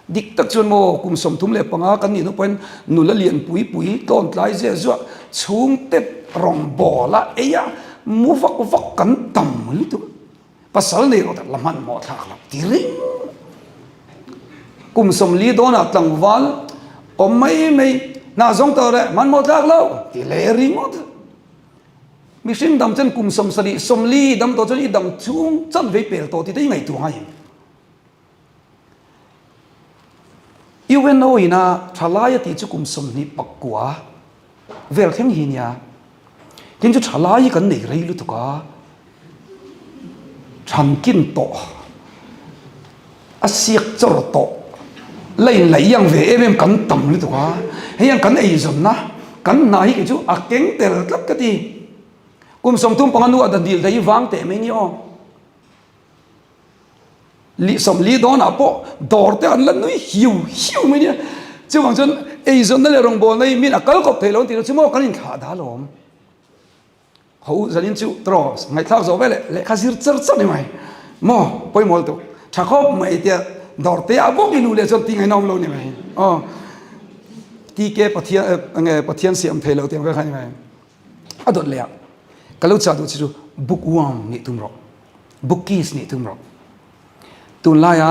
Dik tak chuan maw kum 35 kan nih hnu pawhin nula lian pui pui tlawn tlai zeh zuah chhungte rawn bawl a ei a, mu vak vak kan tam lutuk. Pasal nei rawh tak la hmanhmawh thlak lo ti ring. Kum 40 dawnah tlangval awm mai mai hna zawng tawh leh hmanhmawh thlak lo ti leh ringawt. Mihring dam chuan kum 70, 40 dam tawh chuan i dam chhung chanve pel tawh tih te i ngaihtuah ngai em? UNO in a thalai a tih chu kum 29 vel thleng hi nia. Tin chu thalai hi kan nei rei lutuk a, thankin tawh, a siak chawr tawh, la inlaih iang ve em em kan tam lutuk a, hei hian kan eizawnna, kan hna hi kei chu a keng tel tlat ka ti. Kum 35 hnuah dan dil daih vang teh mai ni aw. Li 40 dawnah pawh dawr te an la nui hiu hiu mai nia. Chuvang chuan eizawnna leh rawngbawlna hi min a kal kawp thei lo an tih loh chu maw kan inthlah dah alawm. Ho u zanin chu tawh ngaihthlak zawh veleh lehkha zir char char ni mai maw pawimawh lutuk tha khawp mai tia dawr te ah bawk i luh leh chuan ti ngaihna awm lo ni mai aw TK Pathian nge Pathian siam thei lo tih ang vel kha ni mai. A dawt leh ah ka lo chah duh che chu bookworm nih tum rawh. Bookies nih tum rawh. Tunlaia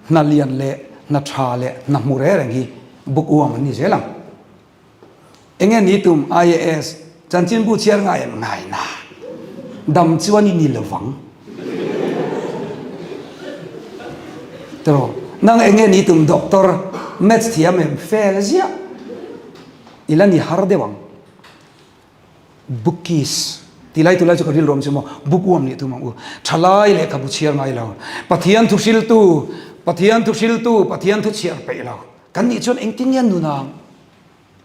hna lian leh hna tha leh hna hmu reng reng hi bookworm an ni zel ang. Enge ni tum IAS chanchinbu chhiar ngai em? Ngai na. Dam chuan i ni lovang. Tiraw? Nang enge ni tum doctor, maths thiam em? Fel ziah. I la ni har deuh ang. Bookies ti lai tulai chu ka rilru awm chu maw bookworm nih tum ang u thalai lehkhabu chhiar ngai lo Pathian thu hriltu Pathian thu hriltu Pathian thu chhiar peih lo kan nih chuan engtin nge nun ang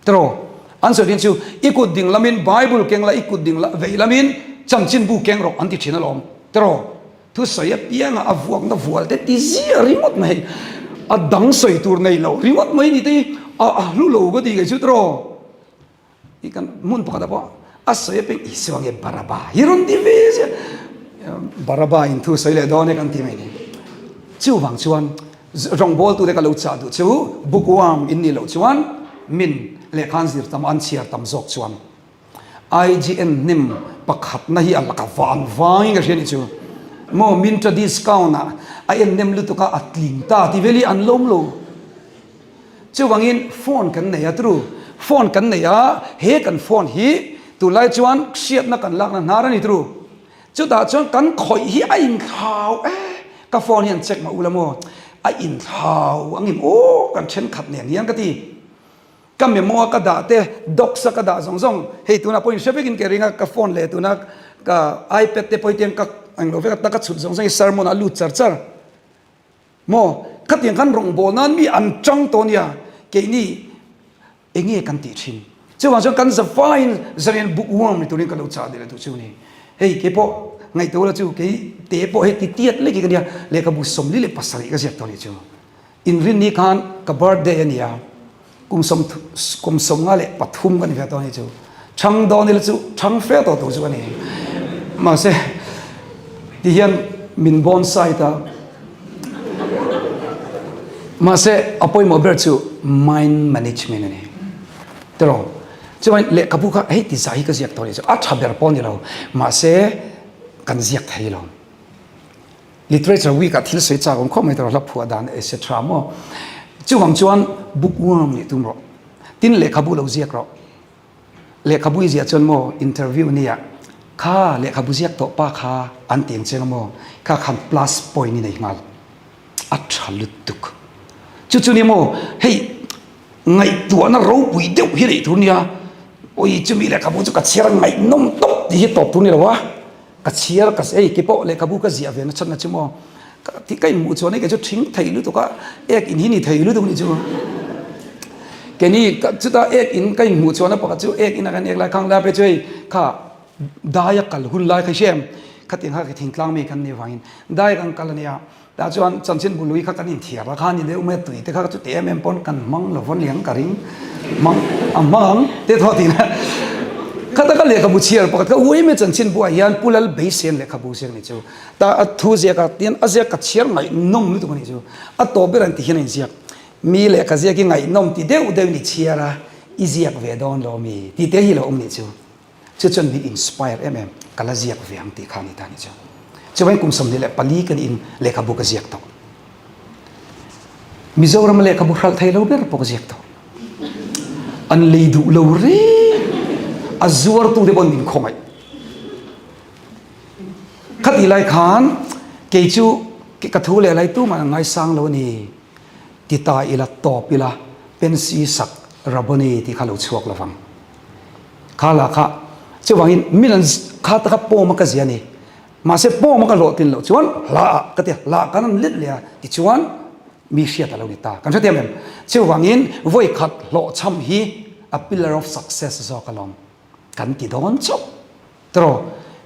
tiraw an sawi thin chu i kut ding lamin Bible keng la i kut ding vei lamin chanchinbu keng rawh an ti thin alawm tiraw thusawi apianga a vuakna vual te ti ziah ringawt mai a dang sawi tur nei lo ringawt mai ni te hi a hlu lo ka ti kei chu tiraw I kan hmun pakhat ah pawh a sawi apiang Isua nge Baraba hi rawn ti ve ziah. Baraba in thu sawi leh dawn e kan ti mai ni. Chuvang chuan rawngbawltute ka lo chah duh chu bookworm in nih loh chuan min lehkha an zir tam an chhiar tam zawk chuan IGN hnim pakhatna hi a laka van vangin ka hria ni chu. Maw Mintra discount ah a en nem lutuk a a tling ta ti vel hi an lawm lo. Chuvangin phone kan nei a tru, phone kan nei a, he kan phone hi tunlai chuan hriatna kan lakna hnar a ni tru. Chutah chuan kan khawih hi a inthlau e, ka phone hi an check mah ula maw? a inthlau ang em aw kan thenkhat nen hian ka ti. Ka memo a ka dah te, docs a ka dah zawng zawng, hei tunah pawhin hre vekin ka ring a, ka phone leh tuna ka ipad te pawh hi tiang ka englo vek a ta ka chhut zawng zawng hi sermon ah a lut char char maw? Khatiang khan rawngbâwl nan mi an ṭang tawh nia, keini enge kan tih ṭhin? Chuvang chuan kan zavaiin zarian bookworm ni turin ka lo chah leh duh chu ni. Hei keipawh ngaihtuah ula chu kei te pawh hei ti tiat lek hi ka nia, lehkhabu 47 ka ziak tawh nih chu. Inrinni khan ka birthday a ni a, kum sawm kum 53 ka ni ve tawh a ni chu. Chhang dawn ila chu chhang fe tawh tur chu ka ni. Mahse ti hian min bonsai ta. Mahse a pawimawh ber chu mind management a ni. Tiraw? Chuan lehkhabu kha hei ti zai hi ka ziak tawh a ni chu. A tha ber pawh a ni lo. Mahse kan ziak thei lo. Literature week ah thil sawi chak awm khawp mai tawh hla phuah dan etc maw. Chuvang chuan bookworm nih tum rawh. Tin lehkhabu lo ziak rawh. Lehkhabu i ziah chuan maw interview nia kha lehkhabu ziak tawh pa kha an ti ang chiang a maw kha khan plus point i nei nghal. A tha lutuk. Chu chu nia maw hei ngaihtuahna ropui deuh hi neih tur nia. Ui chumi lehkhabu chu ka chhiar ngaihnawm tawp tih hi tawp tur ni lo a. Ka chhiar ka ei ke pawh lehkhabu ka ziah ve na chhan na chu maw ka tih ka inhmuh chuan hei kei chu thing thei lutuk a ek in hi ni thei lutuk ni chu keini chuta ek in ka inhmuh chuan a pakhat chu ek in a kan ek lai khang lai phei chu hei kha dai a kal hun lai kha i hria em khatiang kha thingtlang mi kan nih vangin dai kan kal ania Tah chuan chanchin bu lui kha kan inthiar a, kha ni deuh mai a tui te kha chuti em em pawn kan hmang lo vawn liang ka ring hmang a hmang ang te thaw tih na kha taka lehkhabu chhiar pakhat kha ui mai chanchin buah hian Pu Lal Beisen lehkhabu ziak ni chu ta a thu ziak a tin a ziak ka chhiar ngaihnawm lutuk a nih chu a tawp ber an ti hian a inziak mi lehkha ziak hi ngaihnawm ti deuh deuhin i chhiar a i ziak ve dawn lo mi tih te hi lo awm nih chu. Chu chuan min inspire em em, ka la ziak ve ang tih kha a ni ta ni chu. Chuvain kum 24 ka niin lehkhabu ka ziak tawh. Mizorama lehkhabu hralh thei lo ber pawh ka ziak tawh. An lei duh lo reng, a zuartu te pawn min khawngaih. Khatih lai khan kei chu ka thu leh lai tumah an ngaisang lo a ni. Ti ta ila tawp ila pensi sak Rabboni tih kha lo chhuak lovang. Kha lah kha chuvangin min an kha taka pawm a ka zia a ni. Mahse pawm a ka hlawhtlin loh chuan hla ah ka ti a, hla kan an let leh a tichuan mi hriat a lo ni ta. Kan hrethiam em? Chuvangin vawi khat hlawhchham hi a pillar of success zawk alawm kan ti dawn chauh. Tiraw?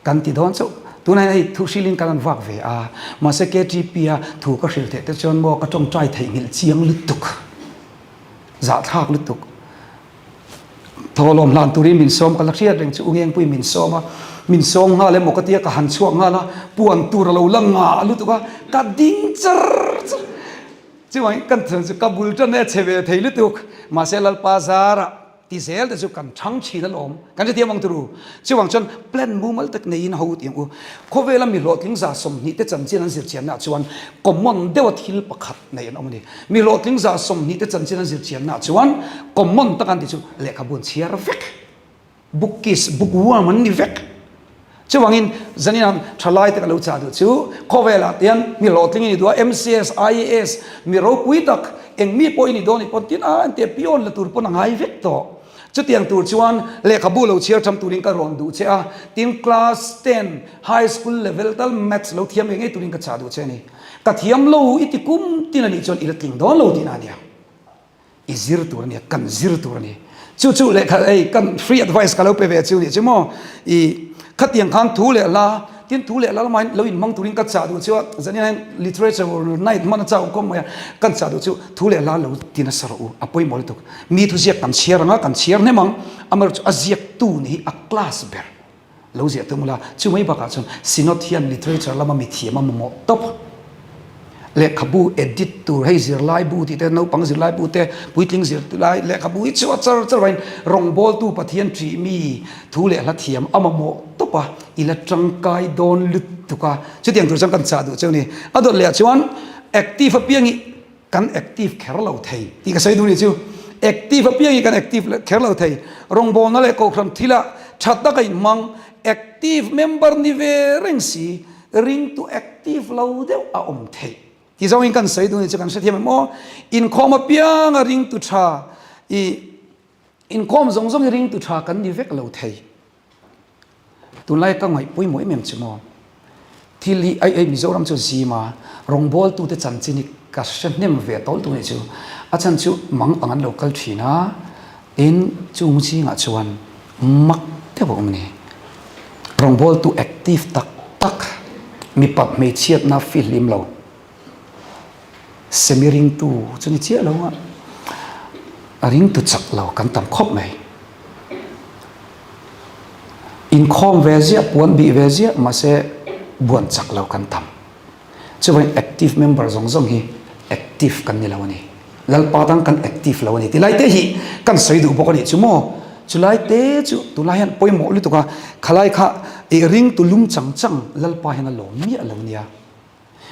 Kan ti dawn chauh. Tunah hian hei thu hrilhin kan rawn vak ve a, mahse KTP a thu ka hrilh theih te chuan maw ka tawngtai theihnghilh chiang lutuk, zahthlak lutuk. Thawhlawm hlan turin min sawm ka la hriat reng chu Ungengpui min sawm a, min sawm nghal emaw ka tia ka han chhuak nghal a, puan tur a lo la ngah lutuk a, ka ding char char. Chuvangin kan thian chu ka bul tan e che ve thei lutuk, mahse Lalpa zarah ti zel te chu kan chhang thin alawm, kan hrethiam ang turu. Chuvang chuan plan mumal tak neiin ho tih ang u. Khawvela mi hlawhtling 20 te chanchin an zirchiannaah chuan common deuha thil pakhat nei an awm a ni. Mi hlawhtling 20 te chanchin an zirchiannaah chuan common tak an tih chu lehkhabu an chhiar vek. Bookies, bookworm an ni vek. Chuvangin zanin thalai te ka lo chah duh chu khawvelah te hian mi hlawhtling i ni duh a, MCS, IAS, mi ropui tak eng mi pawh i ni dawn i pawn tin a an tih a peon la tur pawn a ngai vek tawh. Chutiang tur chuan lehkhabu lo chhiar tham turin ka rawn duh che a, tin class ten, high school level tal maths lo thiam ngei ngei turin ka chah duh che a ni. Ka thiam lo i ti kum tin a nih chuan i la tling dawn lo tihna a nia. I zir tur a nia, kan zir tur a ni. Chu chu lehkha hei kan free advice ka lo pe ve chu nih chu maw. I khatiang khan thu leh hla, tin thu leh hla lamain lo inhmang turin ka chah duh chu a, zanin hian literature night hman a chah awm khawp mai a, kan chah duh chu thu leh hla lo ti nasa rawh u, a pawimawh lutuk. Mi thuziak kan chhiar ang a, kan chhiar hnem ang, amaherawhchu a ziaktu nih hi a class ber. Lo ziah tum ula, chu mai bakah chuan Synod hian literature lama mithiam a mamawh tawp. Lehkhabu edit tur hei zirlaibu tih te, naupang zirlaibu te, puitling zirlai lehkhabu hi chu a char char vangin rawngbawltu Pathian ṭih mi thu leh hla thiam a mamawh tawp a, i la ṭangkai dawn lutuk a. Chutiang tur chuan kan chah duh cheu ni. A dawt lehah chuan active apiang hi Kan active kher lo thei tih ka sawi duh nih chu. Active apiang hi kan active kher lo thei. Rawngbawlna leh kohhran thilah tha taka inhmang active member ni ve reng si, ringtu active lo deuh a awm theih. Ti zawngin kan sawi duh ni chu kan hrethiam em aw. Inkhawm apianga ringtu tha i inkhawm zawng zawng hi ringtu tha kan ni vek lo thei. Tunlai ka ngaih pawimawh em em chu maw. Thil hi ai ai Mizoram chu zima rawngbawltute chanchin hi ka hre hnem ve tawl tu nih chu. A chhan chu mang ang an lo kal thin a, tin chung zingah chuan mak deuh a awm a ni. Rawngbawltu active tak tak, mipat hmeichhiatna fihlim lo, semi ringtu chu ni chiah lo a, a ringtu chak lo kan tam khawp mai. Inkhawm ve ziah, puan bih ve ziah mahse buan chak lo kan tam. Chuvangin active member zawng zawng hi active kan ni lo a ni. Lalpa dang kan active lo a ni. Tilai te hi kan sawi duh bawk a nih chu maw? Chulai te chu tunlai hian pawimawh lutuk a, khalai kha i ring tu lum chang chang Lalpa hian a lawm miah lo nia.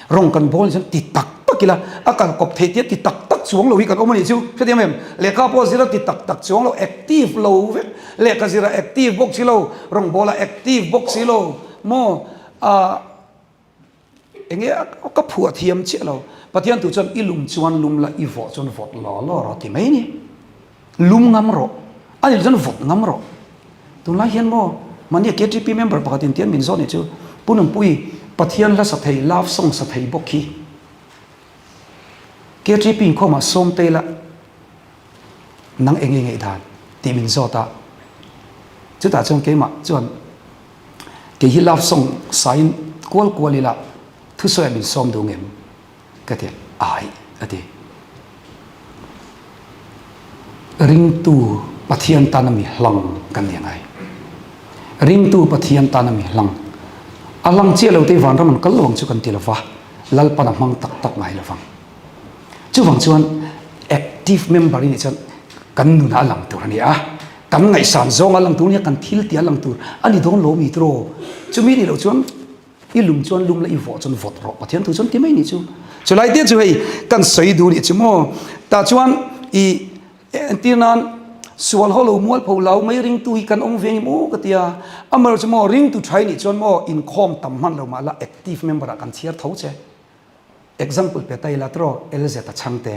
Rawng kan bawl chuan ti tak tak ila, a kal kawp theih tia ti tak tak chuang lo hi kan awm a nih chu. Hrethiam em? Lehkha pawh zira ti tak tak chuang lo, active lo vek. Lehkha zira active bawk si lo, rawngbawla active bawk si lo maw? Ahh enge ka phuah thiam chiah lo. Pathian tu chuan i lum chuan lum la, i vawh chuan vawt law law rawh ti mai ni. Lum ngam rawh, a nih chuan vawt ngam rawh. Tunlai hian maw mahnia KTP member pakhat in tian min zawh nih chu Pu Nunpui Pathian hla sa thei love song sa thei bawk hi KTP inkhawmah sawm te ila nang eng nge ngaihdan tih min zawt a chutah chuan keimah chuan kei hi love song sain kual kual ila thusawiah min sawm duh ngem? Ka ti ai a ti. Ringtu Pathian tana mi hlang kan ni angai. Ringtu Pathian tana mi hlang. A hlang chiah lo te vanram an kal lo ang chu kan ti lova, Lalpan a hmang tak tak ngai lovang. Chuvang chuan active member i nih chuan kan nunah a lang tur a ni a, kan ngaihsan zawng a lang tur a ni a, kan thil tih a lang tur a ni dawn lo mi tiraw? Chumi nih loh chuan I lum chuan lum la, i vawh chuan vawt rawh. Pathian thu chuan ti mai nih chu. Chulai te chu hei kan sawi duh nih chu maw. Tah chuan i entir nan sual ho lo mual pho lau mai ringtu hi kan awm ve ngim aw ka tia. Amaherawh chu maw ringtu tha i nih chuan maw inkhawm tam hman lo mah la active member ah kan chhiar tho che. Example pe ta ila tiraw LZ a chhang te.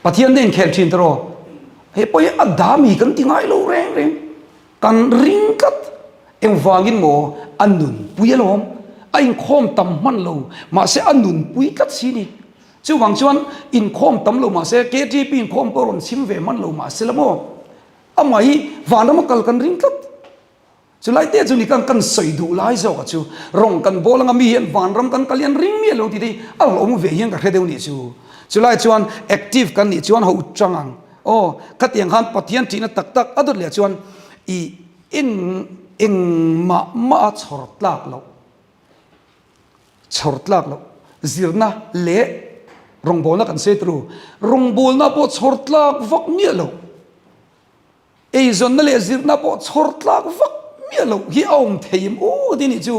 Pathian te inkhel thin tiraw. Hei pawh hi a dami kan ti ngai lo reng reng. Kan ring tlat. Engvangin maw a nunpui alawm? A inkhawm tam hman lo, mahse a nunpui tlat si ni. Chuvang chuan inkhawm tam lo mahse KTP inkhawm pawh rawn chhim ve hman lo mahse la maw? Amah hi vanram a kal kan ring tlat. Chulai te chu ni kan kan sawi duh lai zawk a chu rawng kan bawl anga mi hian vanram kan kal hi an ring miah lo tih te hi a hlauhawm ve hian ka hre deuh nih chu. Chulai chuan active kan nih chuan ho chang ang. Aw, khatiang khan Pathian ṭihna tak tak a dawt leh chuan i eng engmah mah a chhawr tlak loh, chhawr tlak loh zirna leh rawngbawlna kan sawi turu, rawngbawlna pawh chhawr tlak vak miah loh, eizawnna leh zirna pawh chhawr tlak vak miah loh hi a awm thei em aw tih nih chu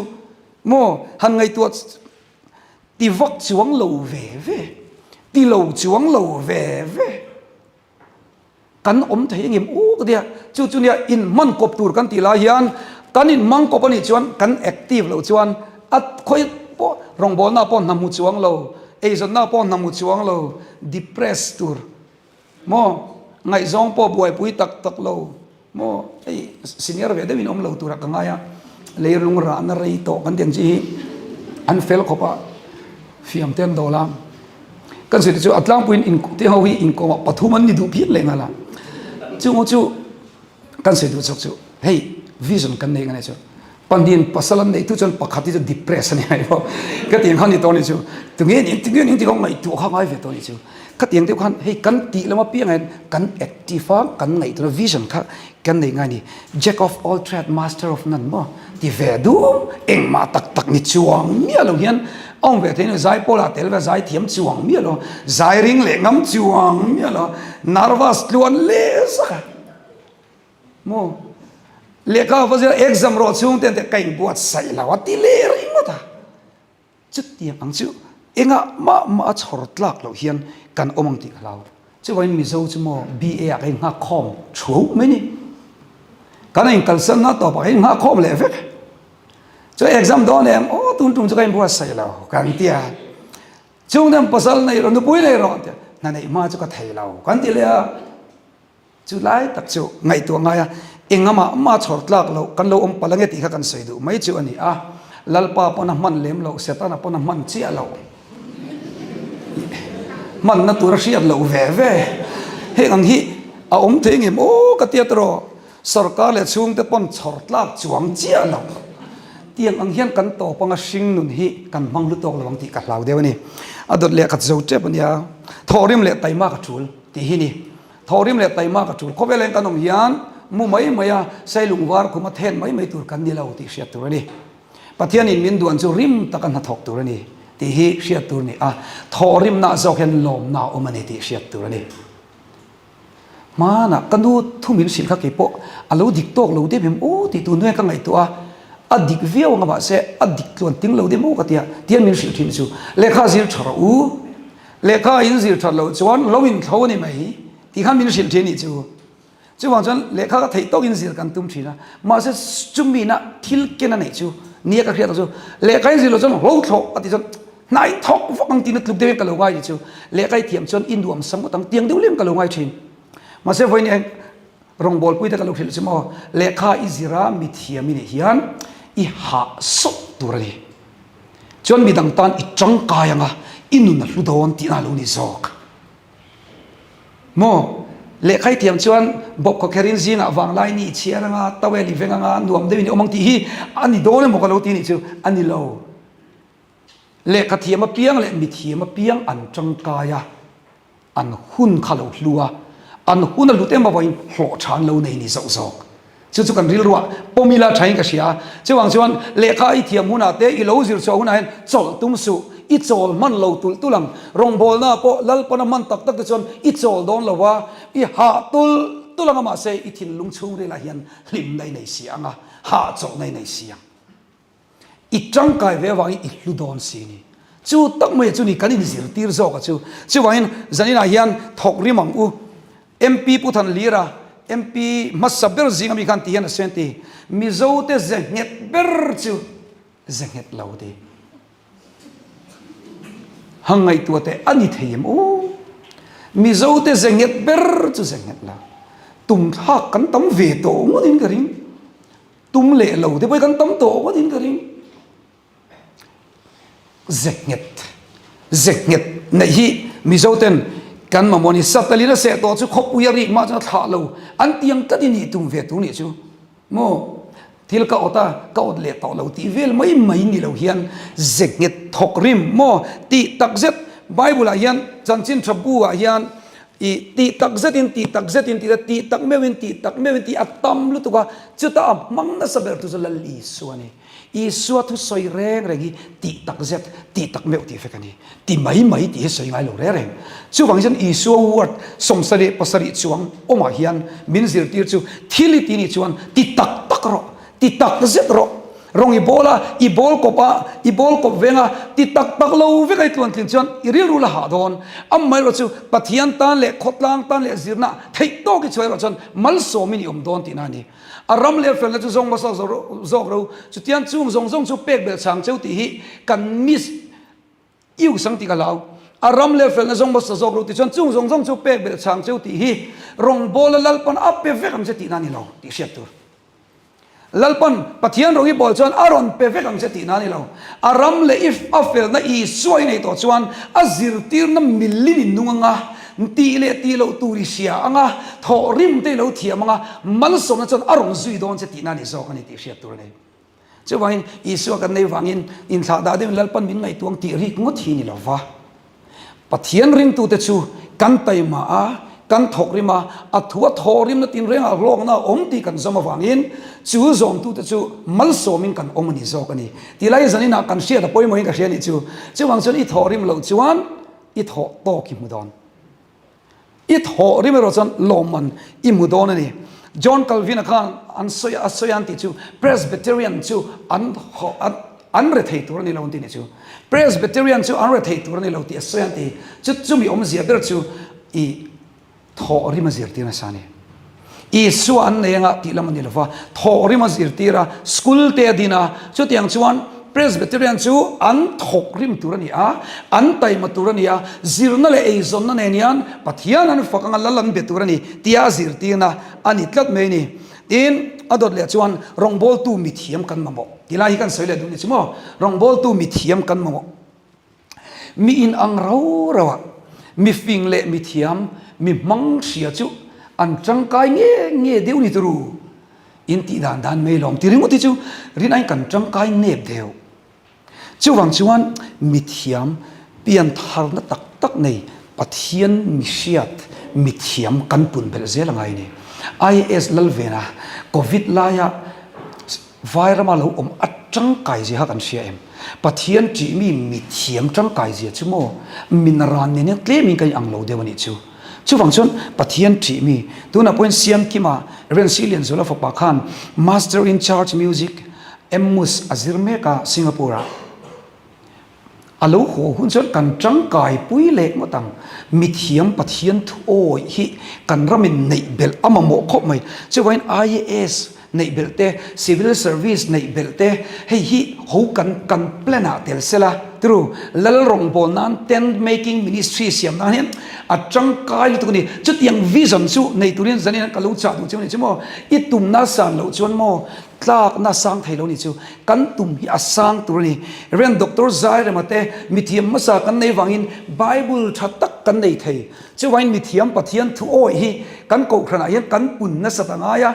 maw han ngaihtuah Ti vak chuang lo ve ve, ti lo chuang lo ve ve. Kan awm thei engem u ka tia, chu chu nia inhman kawp tur kan tih lai hian kan inhmang kawp anih chuan kan active loh chuan a khawi pawh rawngbawlna pawh hna hmu chuang lo, eizawnna pawh hna hmu chuang lo, depress tur. Maw? Ngaihzawng pawh buaipui tak tak lo maw? Hei senior ve deuhin awm lo turah ka ngai a, leilung rahna rei tawh kan tih ang chi hi an fel khawp a, fiam te an dawl a. Kan sawi te chu a tlangpuiin in te ho hi inkawmah pathum an ni duh phian leh nghal a. Chung chu kan sawi duh chawk chu hei vision kan nei ngai chu pahnihin pasal an neih tu chuan pakhat hi chu depress a ni mai bawk ka tiang khan ni tawh ni chu tunge ni tunge ni tih ngaihtuah kha ngai ve tawh ni chu ka tiang deuh khan hei kan tih lama piang hian kan active a kan ngaihtuahna vision kha kan nei ngai ni jack of all trade master of none maw ti ve dum engmah tak tak ni chuang miah lo hian a awm ve thei ni zai pawlah tel ve zai thiam chuang miah lo zai ring leh ngam chuang miah lo nervous tluan leh zak a. Maw? Lehkha va zir exam rawh chhung ten te ka inbuatsaih lo a ti leh ringawt a. Chutiang ang chu engah mah mah a chhawr tlak loh hian kan awm ang tih ka hlau. Chuvangin Mizo chu maw BA ah ka innghak khawm thuau mai ni. Kan inkalsan na tawpah ka innghak khawm leh vek. Chuan exam dawn em? Aw tun tum chu ka inbuatsaih lo kan ti a. Chhungte pasal nei rawh, nupui nei rawh an ti a, hna neih hma chu ka thei lo kan ti leh a. Chu lai tak chu ngaihtuah ngai a, engamah mah chhawr tlak loh kan lo awm palh ange tih kha kan sawi duh mai chu a ni a. Lalpa pawn a hman lem loh, Setana pawn a hman chiah loh. Hmanna tur a hriat loh ve ve. Heng ang hi a awm thei ngem aw ka tia tawh. Sorkar leh chhungte pawn chhawr tlak chuang chiah loh. Tiang ang hian kan tawp anga hring nun hi kan hmang hlu tawk lo ang tih ka hlau deuh a ni. A dawt leh khat zo tep a nia. Thawhrim leh taima ka tul tih hi ni. Thawhrim leh taima ka tul. Khawvel eng kan awm hian mu mai mai a, sailung var khuma then mai mai tur kan ni lo tih hriat tur a ni. Pathianin min duan chu rim taka hnathawk tur a ni tih hi hriat tur a ni a, thawhrimna zawk hian lawmna a awm a ni tih hriat tur a ni. Hmanah ka nu thu min hrilh kha kei pawh a lo dik tawk lo deuh em aw tih tur hnuaiah ka ngaihtuah a, a dik viau anga mahse a dik tluan ting lo deuh em aw ka ti a, tihian min hrilh thin chu lehkha zir tha rawh u, lehkha in zir that loh chuan lo inthlo a ni mai tih khan min hrilh thin a nih chu. Chuvang chuan lehkha ka theih tawkin zir kan tum thin a, mahse chumina thil ken a neih chu nia ka hriat ang chu lehkha in zir loh chuan ho thlawh a tih chuan hnai thawk vak ang tiin a tluk deuhin ka lo ngai tih chu lehkha i thiam chuan i nuam sam ngawt ang tiang deuh lem ka lo ngai thin. Mahse vawiin eng rawngbawlpui te ka lo hrilh chu maw lehkha i zir a mi thiam i nih hian i hah sawt tur a ni. Chuan midang tan i tangkai ang a, i nun a hlu dawn tihna a lo ni zawk. Maw? Lehkha i thiam chuan bawp khawkherin zingah vanglai ni i chhiar anga, towel i veng anga, nuam deuhin i awm ang tih hi a ni dawn emaw ka lo ti nih chu a ni lo. Lehkha thiam apiang leh mithiam apiang an tangkai a. An hun kha lo hlu a, an hun a hlut em avangin hlawh tha an lo nei ni zawk zawk. Chu chu kan rilruah pawm ila thain ka hria. Chuvang chuan lehkha i thiam hunah te, i lo zir chhuah hunah hian chawlh tum suh, i chawl hman lo tulh tulh ang. Rawngbawlnaah pawh Lalpana hman tak tak te chuan i chawl dawn lo a, i hah tulh tulh ang a mahse i thinlung chhungrilah hian hlimna i nei si ang a, hahchawlhna i nei si ang. I tangkai ve avangin i hlu dawn si ni. Chu tak mai chu ni kan inzirtir zawk a chu. Chuvangin zaninah hian thawk rim ang u. MP Pu Thanlira, MP hmasa ber zing ami khan ti hian a sawi an ti, Mizote ze nghet ber chu ze nghet lo ti. Hang ngaihtuah teh a ni thei em aw. Mizote ze nghet ber chu ze nghet lo. Tum thlak kan tam ve tawh ngawtin ka ring. Tum leh lo te pawh hi kan tam tawh ngawt in ka ring. Ze nghet, ze nghet neih hi Mizo ten kan mamawh a ni. Satalin a seh tawh chu khawpui a rik mah chuan a thlah lo. An tiang tlat in nih tum ve tur nih chu maw thil ka awt a, ka awt leh tawh lo tih vel mai mai ni lo hian ze nghet thawk rim maw tih tak zet Bible ah hian chanchin tha bu ah hian I tih tak zetin, tih tak zetin tih a, tih tak meuhin, tih tak meuhin tih a tam lutuk a, chuta a hmang nasa ber tu chu Lal Isua a ni. Isua thusawi reng reng hi tih tak zet, tih tak meuh tih vek a ni. Ti mai mai tih hi sawi ngai lo reng reng. Chuvangin chuan Isua word 77 chuang awmah hian min zirtir chu thil i ti nih chuan ti tak tak rawh, ti tak zet rawh. Rawng i bawl a, i bawl kawp a, i bawl kawp veng a, ti tak tak lo vek a i tluan tlin chuan i rilru la hah dawn. Amaherawh chu Pathian tan leh khawtlang tan leh zirna theih tawk i chhuah erawh chuan malsawmin i awm dawn tihna a ni. A ram leh felna chu zawng hmasa zawk ro, chutiang chung zawng zawng chu pek belh chang cheu tih hi kan miss I usang tih ka hlau. A ram leh felna zawng hmasa zawk ro tih chuan chung zawng zawng chu pek belh chang cheu tih hi rawngbawla Lalpan a pe vek ang che tihna a ni lo tih hriat tur. Lalpan Pathian rawng i bawl chuan a rawn pe vek ang che tihna a ni lo. A ram leh i a felna Isua i neih tawh chuan a zirtirna milin i nung ang a, tih leh tih loh tur i hria ang a, thawh rim te i lo thiam ang a, malsawmna chuan a rawn zui dawn che tihna a ni zawk a ni tih hriat tur a ni. Chuvangin Isua kan nei vangin inthlah dah deuhin Lalpan min ngaihtuang tih rik ngawt hi ni lo va. Pathian ringtute chu kan taima a, kan thawk rim a, a thu a thawh rimna tinrengah hlawkna a awm tih kan zawm avangin chu zawmtute chu malsawmin kan awm a ni zawk a ni. Tilai zaninah kan hriat a pawimawhin ka hria nih chu. Chuvang chuan i thawh rim loh chuan i thawh tawk i hmu dawn. I thawh rim erawh chuan lawmman i hmu dawn a ni. John Calvin-a khan an sawi a sawi a an tih chu Presbyterian chu an an rethei tur a ni lo an tih nih chu. Presbyterian chu an rethei tur a ni lo tih a sawi a an ti. Chu chumi awmzia ber chu i thawh rim a zirtir nasa a ni. Isua an nei anga tih lam a ni lo va, thawh rim a zirtir a, school te a din a, chutiang chuan. Presbyterian chu an thawk rim tur a ni a, an taima tur a ni a, zirna leh eizawnna nen hian Pathian an fak anga lal an be tur a ni tia a zirtirna a ni tlat mai a ni. Tin, a dawt leh chuan rawngbawltu mithiam kan mamawh. Tilai hi kan sawi leh duh ni chu maw? Rawngbawltu mithiam kan mamawh. Mi in ang rau rau a, mi fing leh mi thiam, mi hmang hria chu an tangkai nge nge deuh ni turu. In tih dan dan mai lawm ti ringawt hi chu rinaiin kan tangkai nep deuh. Chuvang chuan mi thiam pian tharna tak tak nei Pathian mi hriat mi thiam kan pun belh zel a ngai a ni. IAS Lalvena Covid laia Vairama lo awm a tangkai zia kha kan hria em? Pathian ṭihmi mithiam tangkai zia chu maw min ran nen hian tlemin kan inang lo deuh a nih chu. Chuvang chuan Pathian ṭihmi, tunah pawhin Siamkima, Rensi Lianzuala fapa khan Master in Church Music, MMus, a zir mek a Singapore-ah. A lo haw hun chuan kan tangkai pui leh ngawt ang. Mithiam Pathian thu awih hi kan ramin neih belh a mamawh khawp mai. Chuvangin IAS neih belh te, Civil Service neih belh te, hei hi ho kan kan plan ah tel sela tru Lal rawngbâwl nan tent making ministry siam nan hian a tangkai lutuk a ni. Chutiang vision chu nei turin zanin an ka lo chah duh chiang a ni chu maw. I tumna san loh chuan maw Tlakna sang thei lo ni chu kan tum hi a sang tur a ni. Rev. Doctor Zairema te mithiam hmasa kan nei vangin Bible tha tak kan nei thei. Chuvangin mithiam Pathian thu awih hi kan kohhranah hian kan pun nasat a ngai a.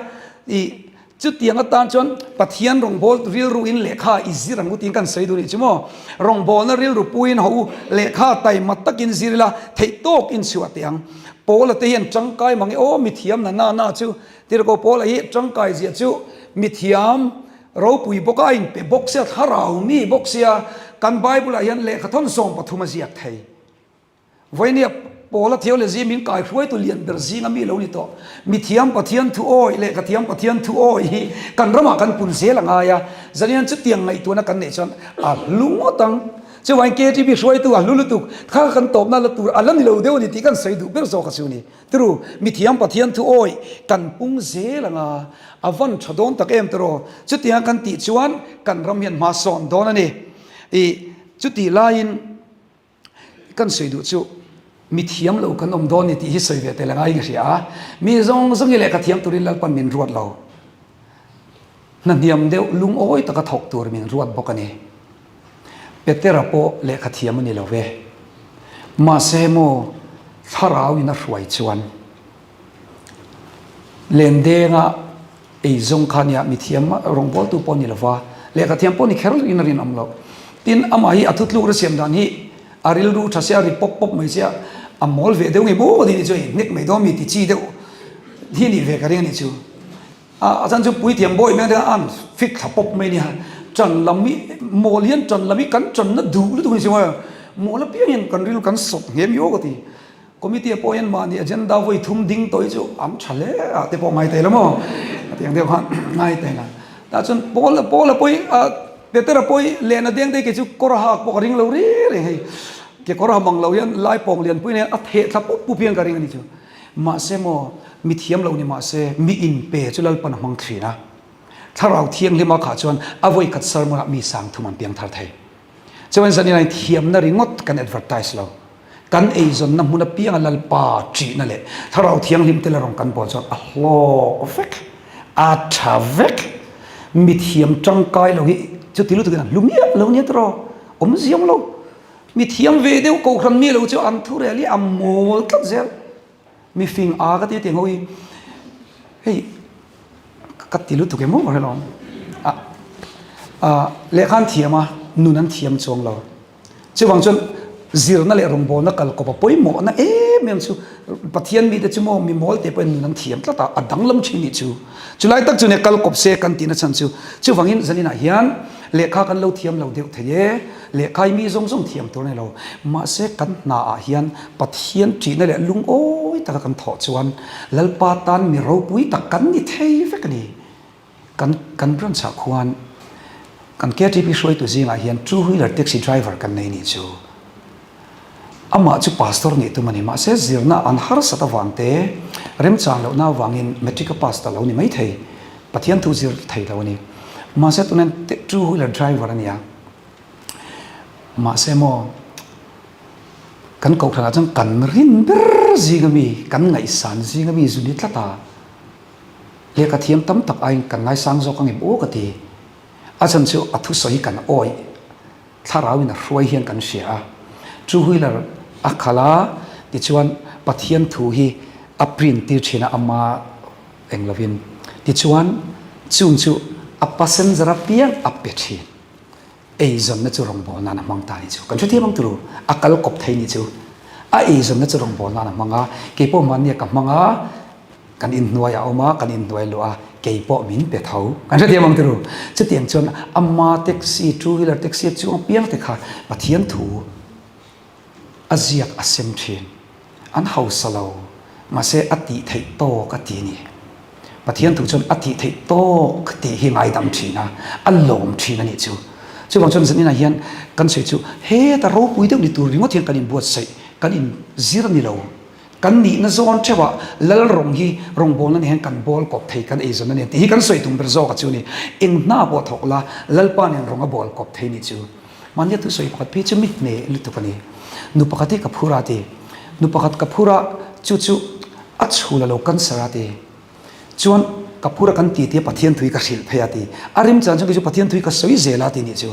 I chutiang atan chuan Pathian rawngbâwl rilru in lehkha i zir ang u tiin kan sawi duh nih chu maw. Rawngbâwlna rilru puiin haw u lehkha taima takin zir ila theih tawk in chhuah teh ang. Paula te hian tangkai mang e aw mithiam na na na chu Tirhkoh Paula hi tangkai ziah chu mithiam ropui bawk a inpe bawk sia, thlarau mi bawk sia, kan Bible ah hian lehkha thawn 13 a ziak thei. Vawinia Paula theology min kai hruaitu lian ber zinga mi lo ni tawh. Mithiam Pathian thu awi, lehkha thiam Pathian thu awi hi kan ramah kan pun zel a ngai a, zanian chutiang ngaihtuahna kan neih chuan a hlu ngawt ang. Chuvangin KTP hruaitu a hlu lutuk, kha kan tawpna la tur a la ni lo deuh a ni tih kan sawi duh ber zawk a chu ni. Tru, mithiam Pathian thu awi kan pung zel ang a, a van tha dawn tak em tiraw? Chutianga kan tih chuan kan ram hian hma sawn dawn a ni. I chutih laiin kan sawi duh chu mithiam lo kan awm dawn ni tih hi sawi ve tel angai ka hria a, mi zawng zawng hi lehkha thiam turin Lalpan min ruat lo. Hna hniam deuh lungawi taka thawk tur min ruat bawk a ni. Petera pawh lehkha thiam a ni lo ve. Mahse maw thlarau in a hruai chuan lendenga eizawng kha nia mithiam rawngbawltu pawh a ni lo va, lehkha thiam pawh ni kher in a rinawm loh. Tin, amah hi a thutluk ra siam dan hi a rilru tha sia, a ri pawp pawp mai sia, a mawl ve deuh nge maw tih ni chu a inhnek mai dawn mi ti chi deuh hi a nih ve ka ring a nih chu. A chan chu puithiam bawi hmel te khan an fit thla pawp mai nia. Ṭan lam hi mawl hian ṭan lam hi kan ṭanna duh lutuk a ni chuang a, mawl apiang hian kan rilru kan sawp nghem i aw ka ti. Committee ah pawh hian mahni agenda vawi thum ding tawh hi chu an ṭha hle a te pawh ngai thei lo maw? A ti ang deuh khan ngai thei la. Tah chuan Paul Paul a pawh hi Petera pawh hi lehna deng te kei chu kawr a hak pawh ka ring lo reng reng hei. Kekawr ha mang lo hian lai pawng lianpui nen a theh thla pup pup hian ka ring a ni chu. Mahse maw, mi thiam lo ni mahse, mi inpe chu Lalpan a hmang thin a. Thlarau Thianghlima khah chuan a vawi khat sermon ah mi sang thum an piang thar thei. Chuan zanin ah thiamna ringawt kan advertise lo. Kan eizawnna hmun apianga Lalpa ṭihna leh Thlarau Thianghlim te la rawn kan bawl chuan a hlawk vek, a ṭha vek. Mi thiam ṭangkai lo hi chuti lutukin an hlu miah lo nia tiraw? Awmzia awm lo. Mi thiam ve deuh kohhran mi lo chu an thu rel hi a mawl tlat zel. Mi fing a ka ti tiang ho hi hei ka ti lutuk em aw hrelo a a lehkha an thiam a nun an thiam chuang lo. Chuvang chuan zirna leh rawngbawlna kalkawp a pawimawhna em em chu Pathian mite chu maw mi mawl te pawhin nun an thiam tlat a, a danglam thin nih chu. Chulai tak chu nia kalkawp se kan tihna chhan chu chuvangin zaninah hian lehkha kan lo thiam lo deuh thei e. Lehkha hi mi zawng zawng thiam tur a ni lo. Mahse kan hna ah hian Pathian ṭihna leh lungawi taka kan thawh chuan Lalpa tan mi ropui tak kan ni thei vek a ni. Kan kan branch ah khuan kan KTP hruaitu zingah hian two wheeler taxi driver kan nei nih chu. Amah chu pastor nih tum a ni. Mahse zirna an harsat avang te, remchang lohna avangin matric a pass ta lo ni maithei. Pathian thu zir thei lo a ni. Mahse tunen two wheeler driver a ni a. Mahse maw, kan kohhranah chuan kan rin ber zinga mi, kan ngaihsan zinga mi zu ni tlat a, lehkha thiam tam tak aiin kan ngaisang zawk ang em aw ka ti. A chhan chu a thusawi hi kan awih, thlarauin a hruai hian kan hria a. Two wheeler a khalh a, tichuan Pathian thu hi a print tir thin a, ama eng lovin. Tichuan chung chu a passenger apiang a pe thin. Eizawnna chu rawngbâwl nân a hmang ta ni chu. Kan hrethiam ang turu, a kal kawp thei ni chu. A eizawnna chu rawngbâwl nân a hmang a, kei pawh mahnia ka hmang a, kan inhnuai a awm a, kan inhnuai luah a, kei pawh min pe tho. Kan hrethiam ang turu. Chutiang chuan ama taxi, two wheeler taxi a chuang piang te kha Pathian thu a ziak a sem thin. An hausa lo, mahse a tih theih tawk a ti a ni. Pathian thu chuan a tih theih tawk tih hi ngaidam thin a, a lawm thin a nih chu. Chuvang chuan zaninah hian kan sawi chu heta ropui deuh ni tur ringawt hian kan inbuatsaih, kan inzir a ni lo. Kan nihna zawn theuhah lal rawng hi rawngbawlna nen hian kan bawl kawp thei, kan eizawnna nen tih hi kan sawi tum ber zawk a chu ni. Eng hna pawh thawk la, Lalpa nen rawng a bawl kawp thei nih chu. Mahnia thusawi pakhat phei chu mi hneh lutuk a ni. Nu pakhat hi ka phur a ti. Nu pakhat ka phur a, chu chu a chhul a lo cancer a ti. Chuan ka phur a kan ti tia Pathian thui ka hrilh phei a ti. A rimchan chuan kei chu Pathian thui ka sawi zel a ti nih chu.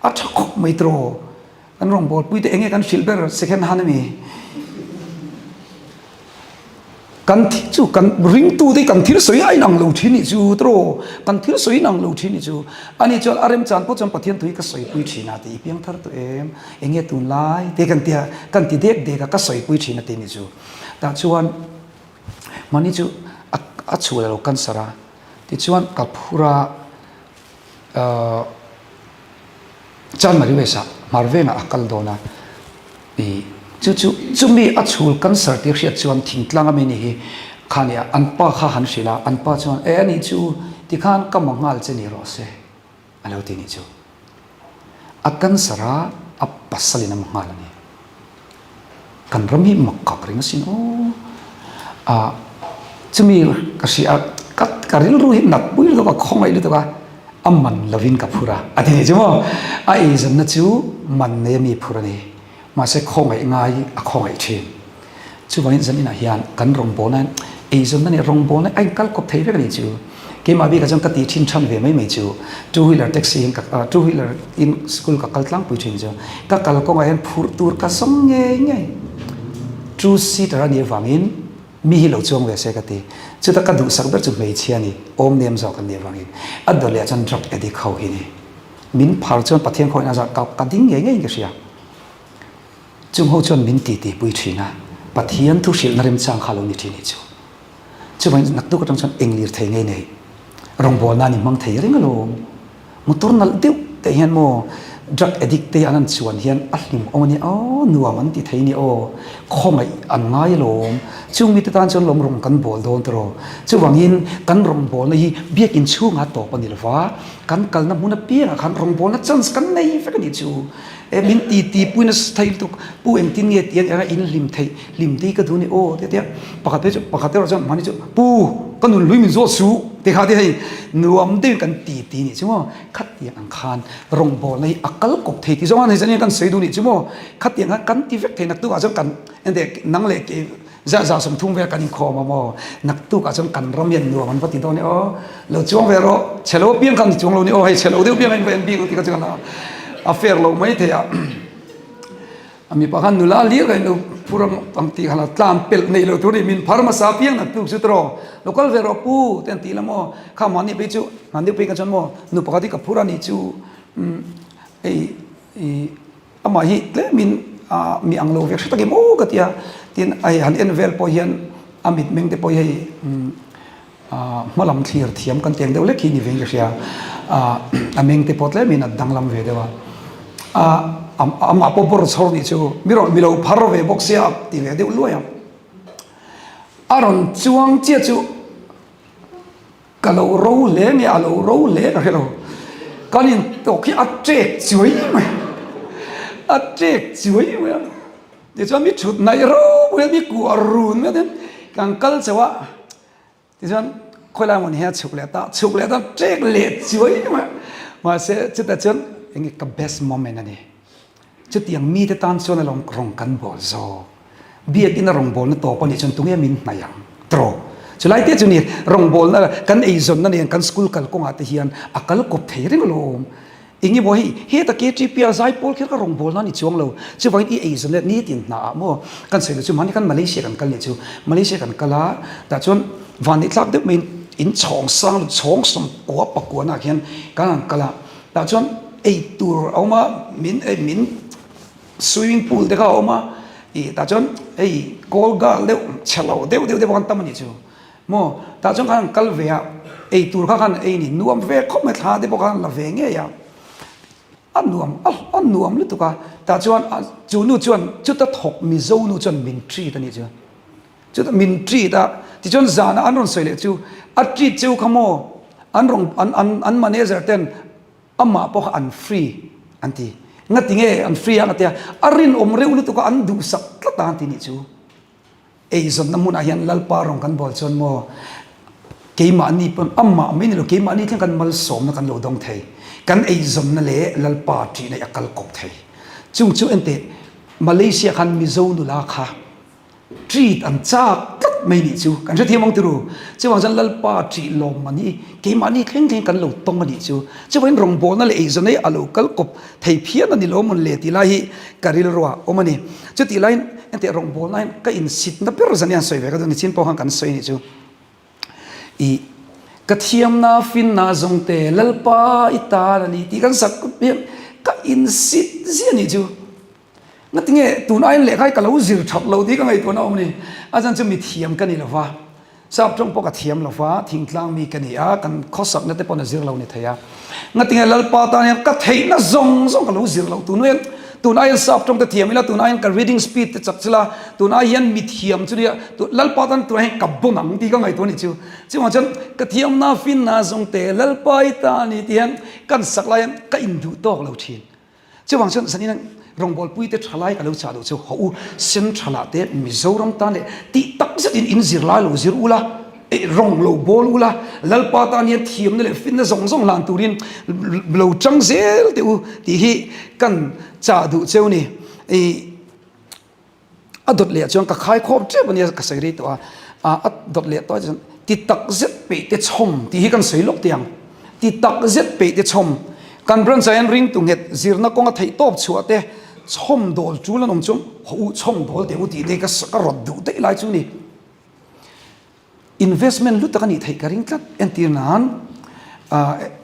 A tha khawp mai tiraw. Kan rawngbâwl pui te enge kan hrilh ber second hand ami? Kan thi chu kan ringtu te kan thil sawi a inang lo thin nih chu tiraw? Kan thil sawi inang lo thin nih chu. Ani chuan a remchan pawh chuan Pathian tui ka sawipui thin a ti i piang thar tawh em? Enge tunlai te kan tia kan ti dek dek a ka sawipui thin a ti nih chu. Tah chuan mahni chu a a chhul a lo cancer a tichuan ka phur a ahh Chanmari West ah hmar vengah a kal dawn a, i chu chu chumi a chhul cancer tih hriat chuan thingtlang ami ni hi kha nia an pa kha han hrilh a, an pa chuan e ani chu tikhan ka ma nghal che ni rawh se a lo ti nih chu. A cancer a a pasal in a ma nghal a ni. Kan ram hi mak kak reng asin aw. Ah chumi ka hria a ka ka rilru hi nat pui lutuk a khawngaih lutuk a a man lovin ka phur a a ti nih chu maw a eizawnna chu man nei a mi phur a ni mahse khawngaih ngai a khawngaih thin chuvangin zaninah hian kan rawngbawlna hian eizawnna leh rawngbawlna a inkal kawp thei vek a nih chu keimah bikah chuan ka tih thin than ve mai mai chu two wheeler taxi in ka two wheeler in school ka kal tlangpui thin chu ka kal kawngah hian phurh tur ka zawng ngei ngei two seater a nih avangin mi hi lo chuang ve se ka ti chuta ka duhsak ber chu hmeichhia a ni awm nem zawk an nih avangin a dawt leh ah chuan drug addict ho hi a ni min phar chuan Pathian khawngaihna zah ka ding ngei ngeiin ka hria. Chung ho chuan min titi pui thin a, Pathian thu hrilhna remchang kha lo ni thin hi chu. Chuvangin naktuk atang chuan eng lir thei ngei nei rawngbawlna an inhmang thei reng alawm. Motor nalh deuh te hian maw drug addict te an han chuan hian a hlim awm a nia aw, nuam an ti thei nia aw, khawngaih an ngai alawm. Chung mite tan chuan lawm rawng kan bawl dawn tawh. Chuvangin kan rawngbawlna hi biakin chhungah tawp a ni lova, kan kalna hmun apiangah khan rawngbawlna chance kan nei vek a nih chu. E min ti ti pui nasa thei lutuk pu engtin nge tiang era in hlim theih hlim te hi ka duh ni aw tia tia pakhat te chu pakhat erawh chuan mahni chu pu ka nun hlui min zawt suh ti kha te hei nuam deuhin kan ti ti nih chu maw khatiang ang khan rawngbawlna hi a kal kawp thei ti zawng a ni chuan kan sawi duh nih chu maw khatiang khan kan ti vek thei naktuk ah chuan kan enteh nang leh kei Zah zah 30 vel kan inkhawm a maw? Naktuk ah chuan kan ram hian nuam an va ti dawn e aw. Lo chuang ve rawh, chhe lo apiang kha ni chuang lo ni aw, hei chhe lo deuh piang a in va en bik ang ti kha chuan a fair lo mai thei a. A mipa khan nula lir ka in lo phur ang ang tih khan a tlan pelh nei lo tur a ni, min phar hmasa apiang naktuk chu tawh lo kal ve rawh pu te an ti la maw? Kha mahni phei chu, mahni phei kha chuan maw nu pakhat hi ka phur a ni chu umm hei ih Amah hi tlemin mi ang lo ve hre takin aw ka ti a, tin hei han en vel pawh hian a mitmeng te pawh hi hei hma lam thlir thiam kan teng deuh lek hi ni vein ka hria, a meng te pawh tlemin a danglam ve deuh a, amah pawh bawr chhawr nih chu mi rawn mi lo phar ve bawk sia ti ve deuh luai a, a rawn chuang chiah chu. Ka lo ro hle nge a lo ro hle ka hre lo. Kan in tawk hi a ṭek chuai mai a ṭek chuai mai a. Tichuan mi ṭhut naih ro hian mi kuah run mai a tin kan kal chauh a. Tichuan khawi lai mawn hian a chhuk leh ta chhuk leh ta ṭek leh chuai mai a. Mahse chutah chuan eng nge ka best moment a ni. Chutiang mite tan chuan alawm rawng kan bawl zawk. Biakina rawngbawlna tawp a nih chuan tunge min hnaih ang? Tawh. Chulai te chu ni rawngbawlna kan eizawnna nen kan school kal kawngah te hian a kal kawp thei reng alawm. Eng emaw hei heta KTP a zaipawl kher kha rawngbawlna a ni chuang lo. Chuvangin i eizawnna nitin hnaah maw kan sawi loh chu mahni khan Malaysia kan kal nih chu. Malaysia kan kal a, tah chuan vanneih tlak deuh maiin in chhawng sang chhawng sawmkua pakuanah khian kan han kal a. Tah chuan ei tur a awm a, min ei min swimming pool te kha a awm a, ih tah chuan hei call girl deuh chhe lo deuh deuh te pawh khan tam a nih chu maw tah chuan khan an kal ve a ei tur kha khan ei ni nuam ve khawp mai thla te pawh khan la ve ngei a a nuam a nuam lutuk a tah chuan chu nu chuan chuta thawk mizo nu chuan min treat a nih chu chuta min treat a tichuan zana an rawn sawi leh chu a treat cheu kha maw an rawn an an an manager ten Amah pawh kha an free an ti. Ngati nge an free a ngatia a rinawm reuh lutuk a an duhsak tlat a an ti nih chu. Eizawnna hmunah hian Lalpa rawng kan bawl chuan maw keimahni pawn amah mai ni lo keimahni thleng kan malsawmna kan lo dawng thei. Kan eizawnna leh Lalpa ṭihna hi a kal kawp thei. Chung chu enteh Malaysia khan Mizo nula kha Treat an chak tlat mai nih chu kan hrethiam ang tiru. Chuvang chuan Lalpa ṭih lawm a nih, keimahni thleng thleng kan lo tawng a nih chu. Chuvangin rawngbawlna leh eizawn hi a lo kal kawp thei phian a ni lo mawn le tih lai hi ka rilruah a awm a ni. Chutih laiin enteh rawngbawlna hian ka insitna ber zan hi an sawi ve ka duh nichin pawh khan kan sawi a nih chu. I ka thiamna finna zawng te Lalpa i tan a ni tih kan sak hian ka insit ziah a nih chu. Ngatinge tun aiin lehkha hi ka lo zir that lo tih ka ngaihtuahna awm a ni. A chhan chu mithiam ka ni lo va, sap tawng pawh ka thiam lo va, thingtlang mi ka ni a, kan khawsakna te pawn a zir lo ni thei a. Ngatinge Lalpa tan hian ka theihna zawng zawng ka lo zir loh tun hian tun aiin sap tawng te thiam ila, tun aiin ka reading speed te chak chila, tun ai hian mithiam chu nia, Lalpa tan tunah hian ka bon ang tih ka ngaihtuah a ni chu. Chuvang chuan ka thiamna finna zawng te Lalpa i ta a ni tih hian kan sak lai hian ka induh tawk lo thin. Chuvang chuan zanin rawngbawlpui te tha lai ka lo chah duh chu haw u, Central ah te Mizoram tan leh tih tak zetin in zir lai lo zir ula, eh rawng lo bawl ula, Lalpa tan hian thiamna leh finna zawng zawng hlan turin lo chang zel teh u tih hi kan chah duh cheu ni. Ih. A dawt leh ah chuan ka khai khawp tep a nia ka sawi rei tawh a, a dawt leh tawh chuan ti tak zet peih te chhawm tih hi kan sawi lawk teh ang. Ti tak zet peih te chhawm kan branch ah hian ringtu nghet zirna kawnga theih tawp chhuah te chhawm dawl tul an awm chuan haw u chhawm dawl teh u tih te hi ka rawt duh daih lai chu ni. Investment hlu tak a nih theih ka ring tlat. Entir nan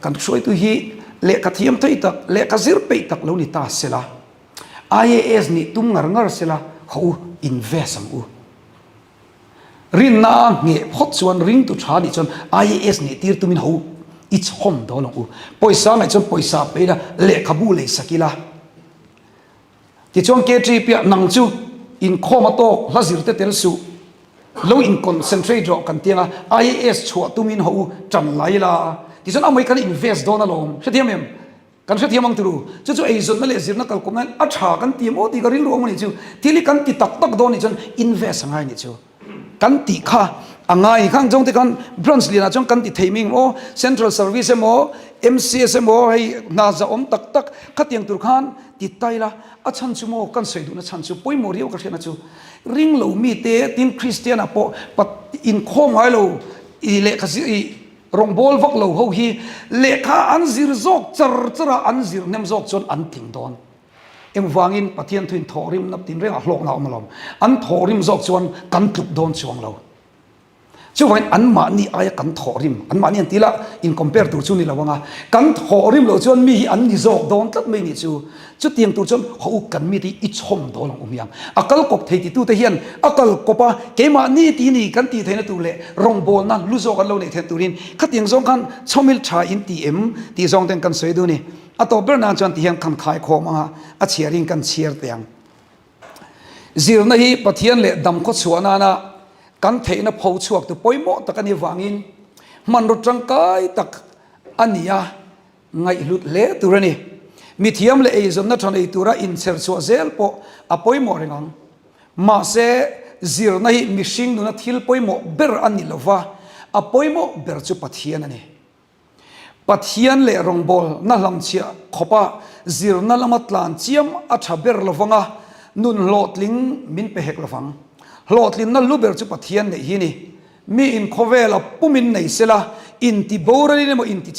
kan hruaitu hi lehkha thiam thei tak lehkha zir peih tak lo ni ta sela. IAS nih tum ngar ngar sela haw u invest ang u. Rinna a ngheh phawt chuan ringtu tha nih chuan IAS nih tir tumin haw u i chhawm dawn ang u. Pawisa ngaih chuan pawisa pe ila lehkhabu lei sak ila. Tichuan KTP ah nang chu inkhawm a tawk hla zir te tel suh lo in concentrate rawh kan tiang a IAS chhuah tumin haw u tan lai ila. Tichuan amawii kan invest dawn alawm hrethiam em? Kan hrethiam ang turu, chu chu eizawnna leh zirna kalkawp nan a tha kan ti maw tih ka rilru awm a nih chu. Thil hi kan ti tak tak dawn nih chuan invest a ngai nih chu. Kan tih kha a ngai khang zawng te khan branch lianah chuan kan ti thei mai ang aw, central service emaw, MCS emaw hei hna zahawm tak tak khatiang tur khan ti ta ila a chhan chu maw kan sawi duhna chhan chu pawimawh riau ka hriatna chu ring lo mite tin Kristian ah pawh inkhawm ngai lo i lehkha zir i Rawngbâwl vak lo ho hi lehkha an zir zawk char char a, an zir hnem zawk chuan an tling dawn. Engvangin Pathian thuin thawhrimna tinrengah hlawkna a awm alawm. An thawhrim zawk chuan kan tluk dawn chuang lo. Chuvangin anmahni aia kan thawhrim, anmahni an ti la, in compare tur chu ni lo ang a, kan thawhrim loh chuan mi hi an ni zawk dawn tlat mai nih chu. Chutiang tur chuan haw u kan mite hi i chhawm dawn ang u hmiang. A kal kawp thei titute hian a kal kawp a, keimah ni ti ni kan tih theihna tur leh rawngbawlna lu zawk an lo neih theih turin khatiang zawng khan chhawmil tha in ti em tih zawng ten kan sawi duh a ni. A tawp ber nan chuan ti hian kan khai khawm ang a, a chhiarin kan chhiar teh ang. Zirna hi Pathian leh dam khaw chhuah nana kan theihna pho chhuak tu pawimawh tak a nih vangin hmanraw tangkai tak a ni a. Ngaihhlut hle tur a ni. Mithiam leh eizawnna tha nei tura inchher chhuah zel pawh a pawimawh reng ang. Mahse, zirna hi mihring nuna thil pawimawh ber a ni lova, a pawimawh ber chu Pathian a ni. Pathian leh rawngbawlna hlamchhiah khawpa. zirna lama tlan chiam a tha ber lovang a, nun hlawhtling min pe hek lovang. Hlawhtlinna lu ber chu Pathian neih hi a ni. Mi in khawvela pumin nei sela, inti boralin emaw inti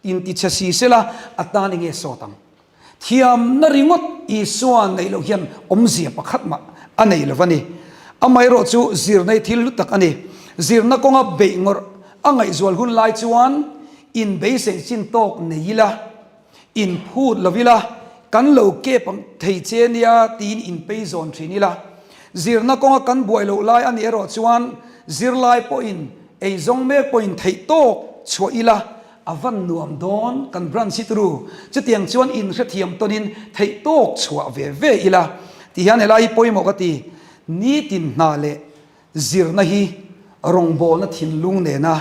intichhe si sela a tan enge sawt ang? Thiamna ringawt Isua neih loh hian awmzia pakhat mah a nei lo a ni. Amaherawh chu zirna hi thil hlu tak a ni. Zirna kawnga beih ngawrh a ngaihzual hun lai chuan inbeisei chin tawk nei ila, inphut lo ila, kan lo kep ang thei che nia tiin inpei zawn thin ila. Zirna kawnga kan buai loh lai a nih erawh chuan zirlai pawhin eizawng mek pawhin theih tawk chhuah ila, A van nuam dawn kan branch hi turu chutiang chuan in hrethiam tawnin theih tawk chhuah ve ve ila ti hian helai hi pawimawh ka ti. Nitin hna leh zirna hi rawngbawlna thinlung nena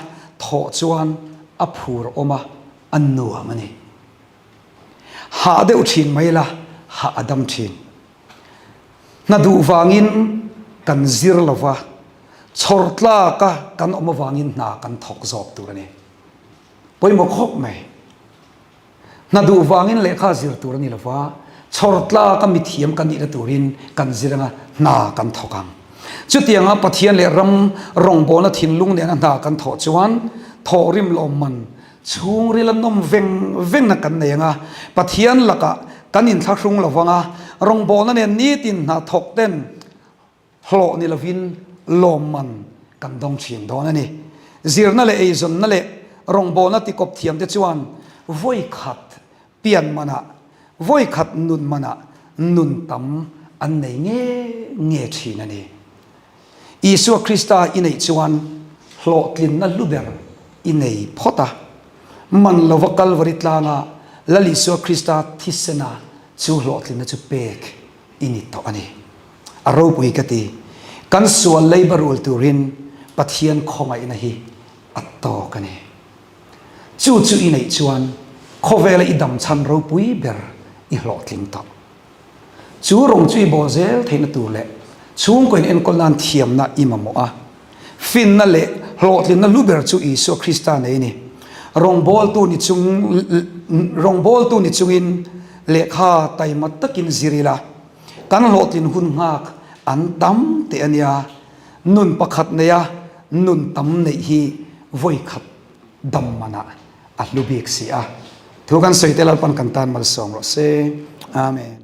thawh chuan a phur awm a, a nuam a ni. Hah deuh thin mai la, hah a dam thin. Hna duh vangin kan zir lova, chhawr tlaka kan awm avangin hna kan thawk zawk tur a ni. Pawimawh khawp mai. Hna duh vangin lehkha zir tur a ni lova, chhawr tlaka mithiam kan nihna turin kan zir anga hna kan thawk ang. Chutianga Pathian leh ram rawngbawlna thinlung nena hna kan thawh chuan thawhrim lawmman chhungril a nawm veng vengna kan nei anga, Pathian lakah kan inthlahrung lovanga rawngbawlna nen nitin hna thawk ten Hlawh ni lovin lawmman kan dawng thin dawn a ni. Zirna leh eizawnna leh rawngbawlna tikawp thiamte chuan vawi khat pian manah, vawi khat nun manah nun tam an nei nge nge thin a ni. Isua Krista i neih chuan hlawhtlinna hlu ber i nei phawt a. Man lova Kalvari tlanga Lal Isua Krista thisena chu hlawhtlinna chu pek i ni tawh a ni. A ropui ka ti. Kan sual leiba rul turin Pathian khawngaihna hi a tawk a ni. Chu chu i neih chuan khawvela i dam chhan ropui ber i hlawhtling tawh. Chu rawng chu i bawl zel theihna tur leh chhungkaw in enkawl nan thiamna i mamawh a. Finna leh hlawhtlinna hlu ber chu Isua Krista nei a ni. Rawngbawltu ni chung rawngbawltu ni chungin lehkha taima takin zir ila, kan hlawhtlin hun nghak an tam teh a nia. Nun pakhat neia nun tam neih hi vawi khat dam manah a hlu bik si a. Thu kan sawi te Lalpan kan tan malsawm rawh se. Amen.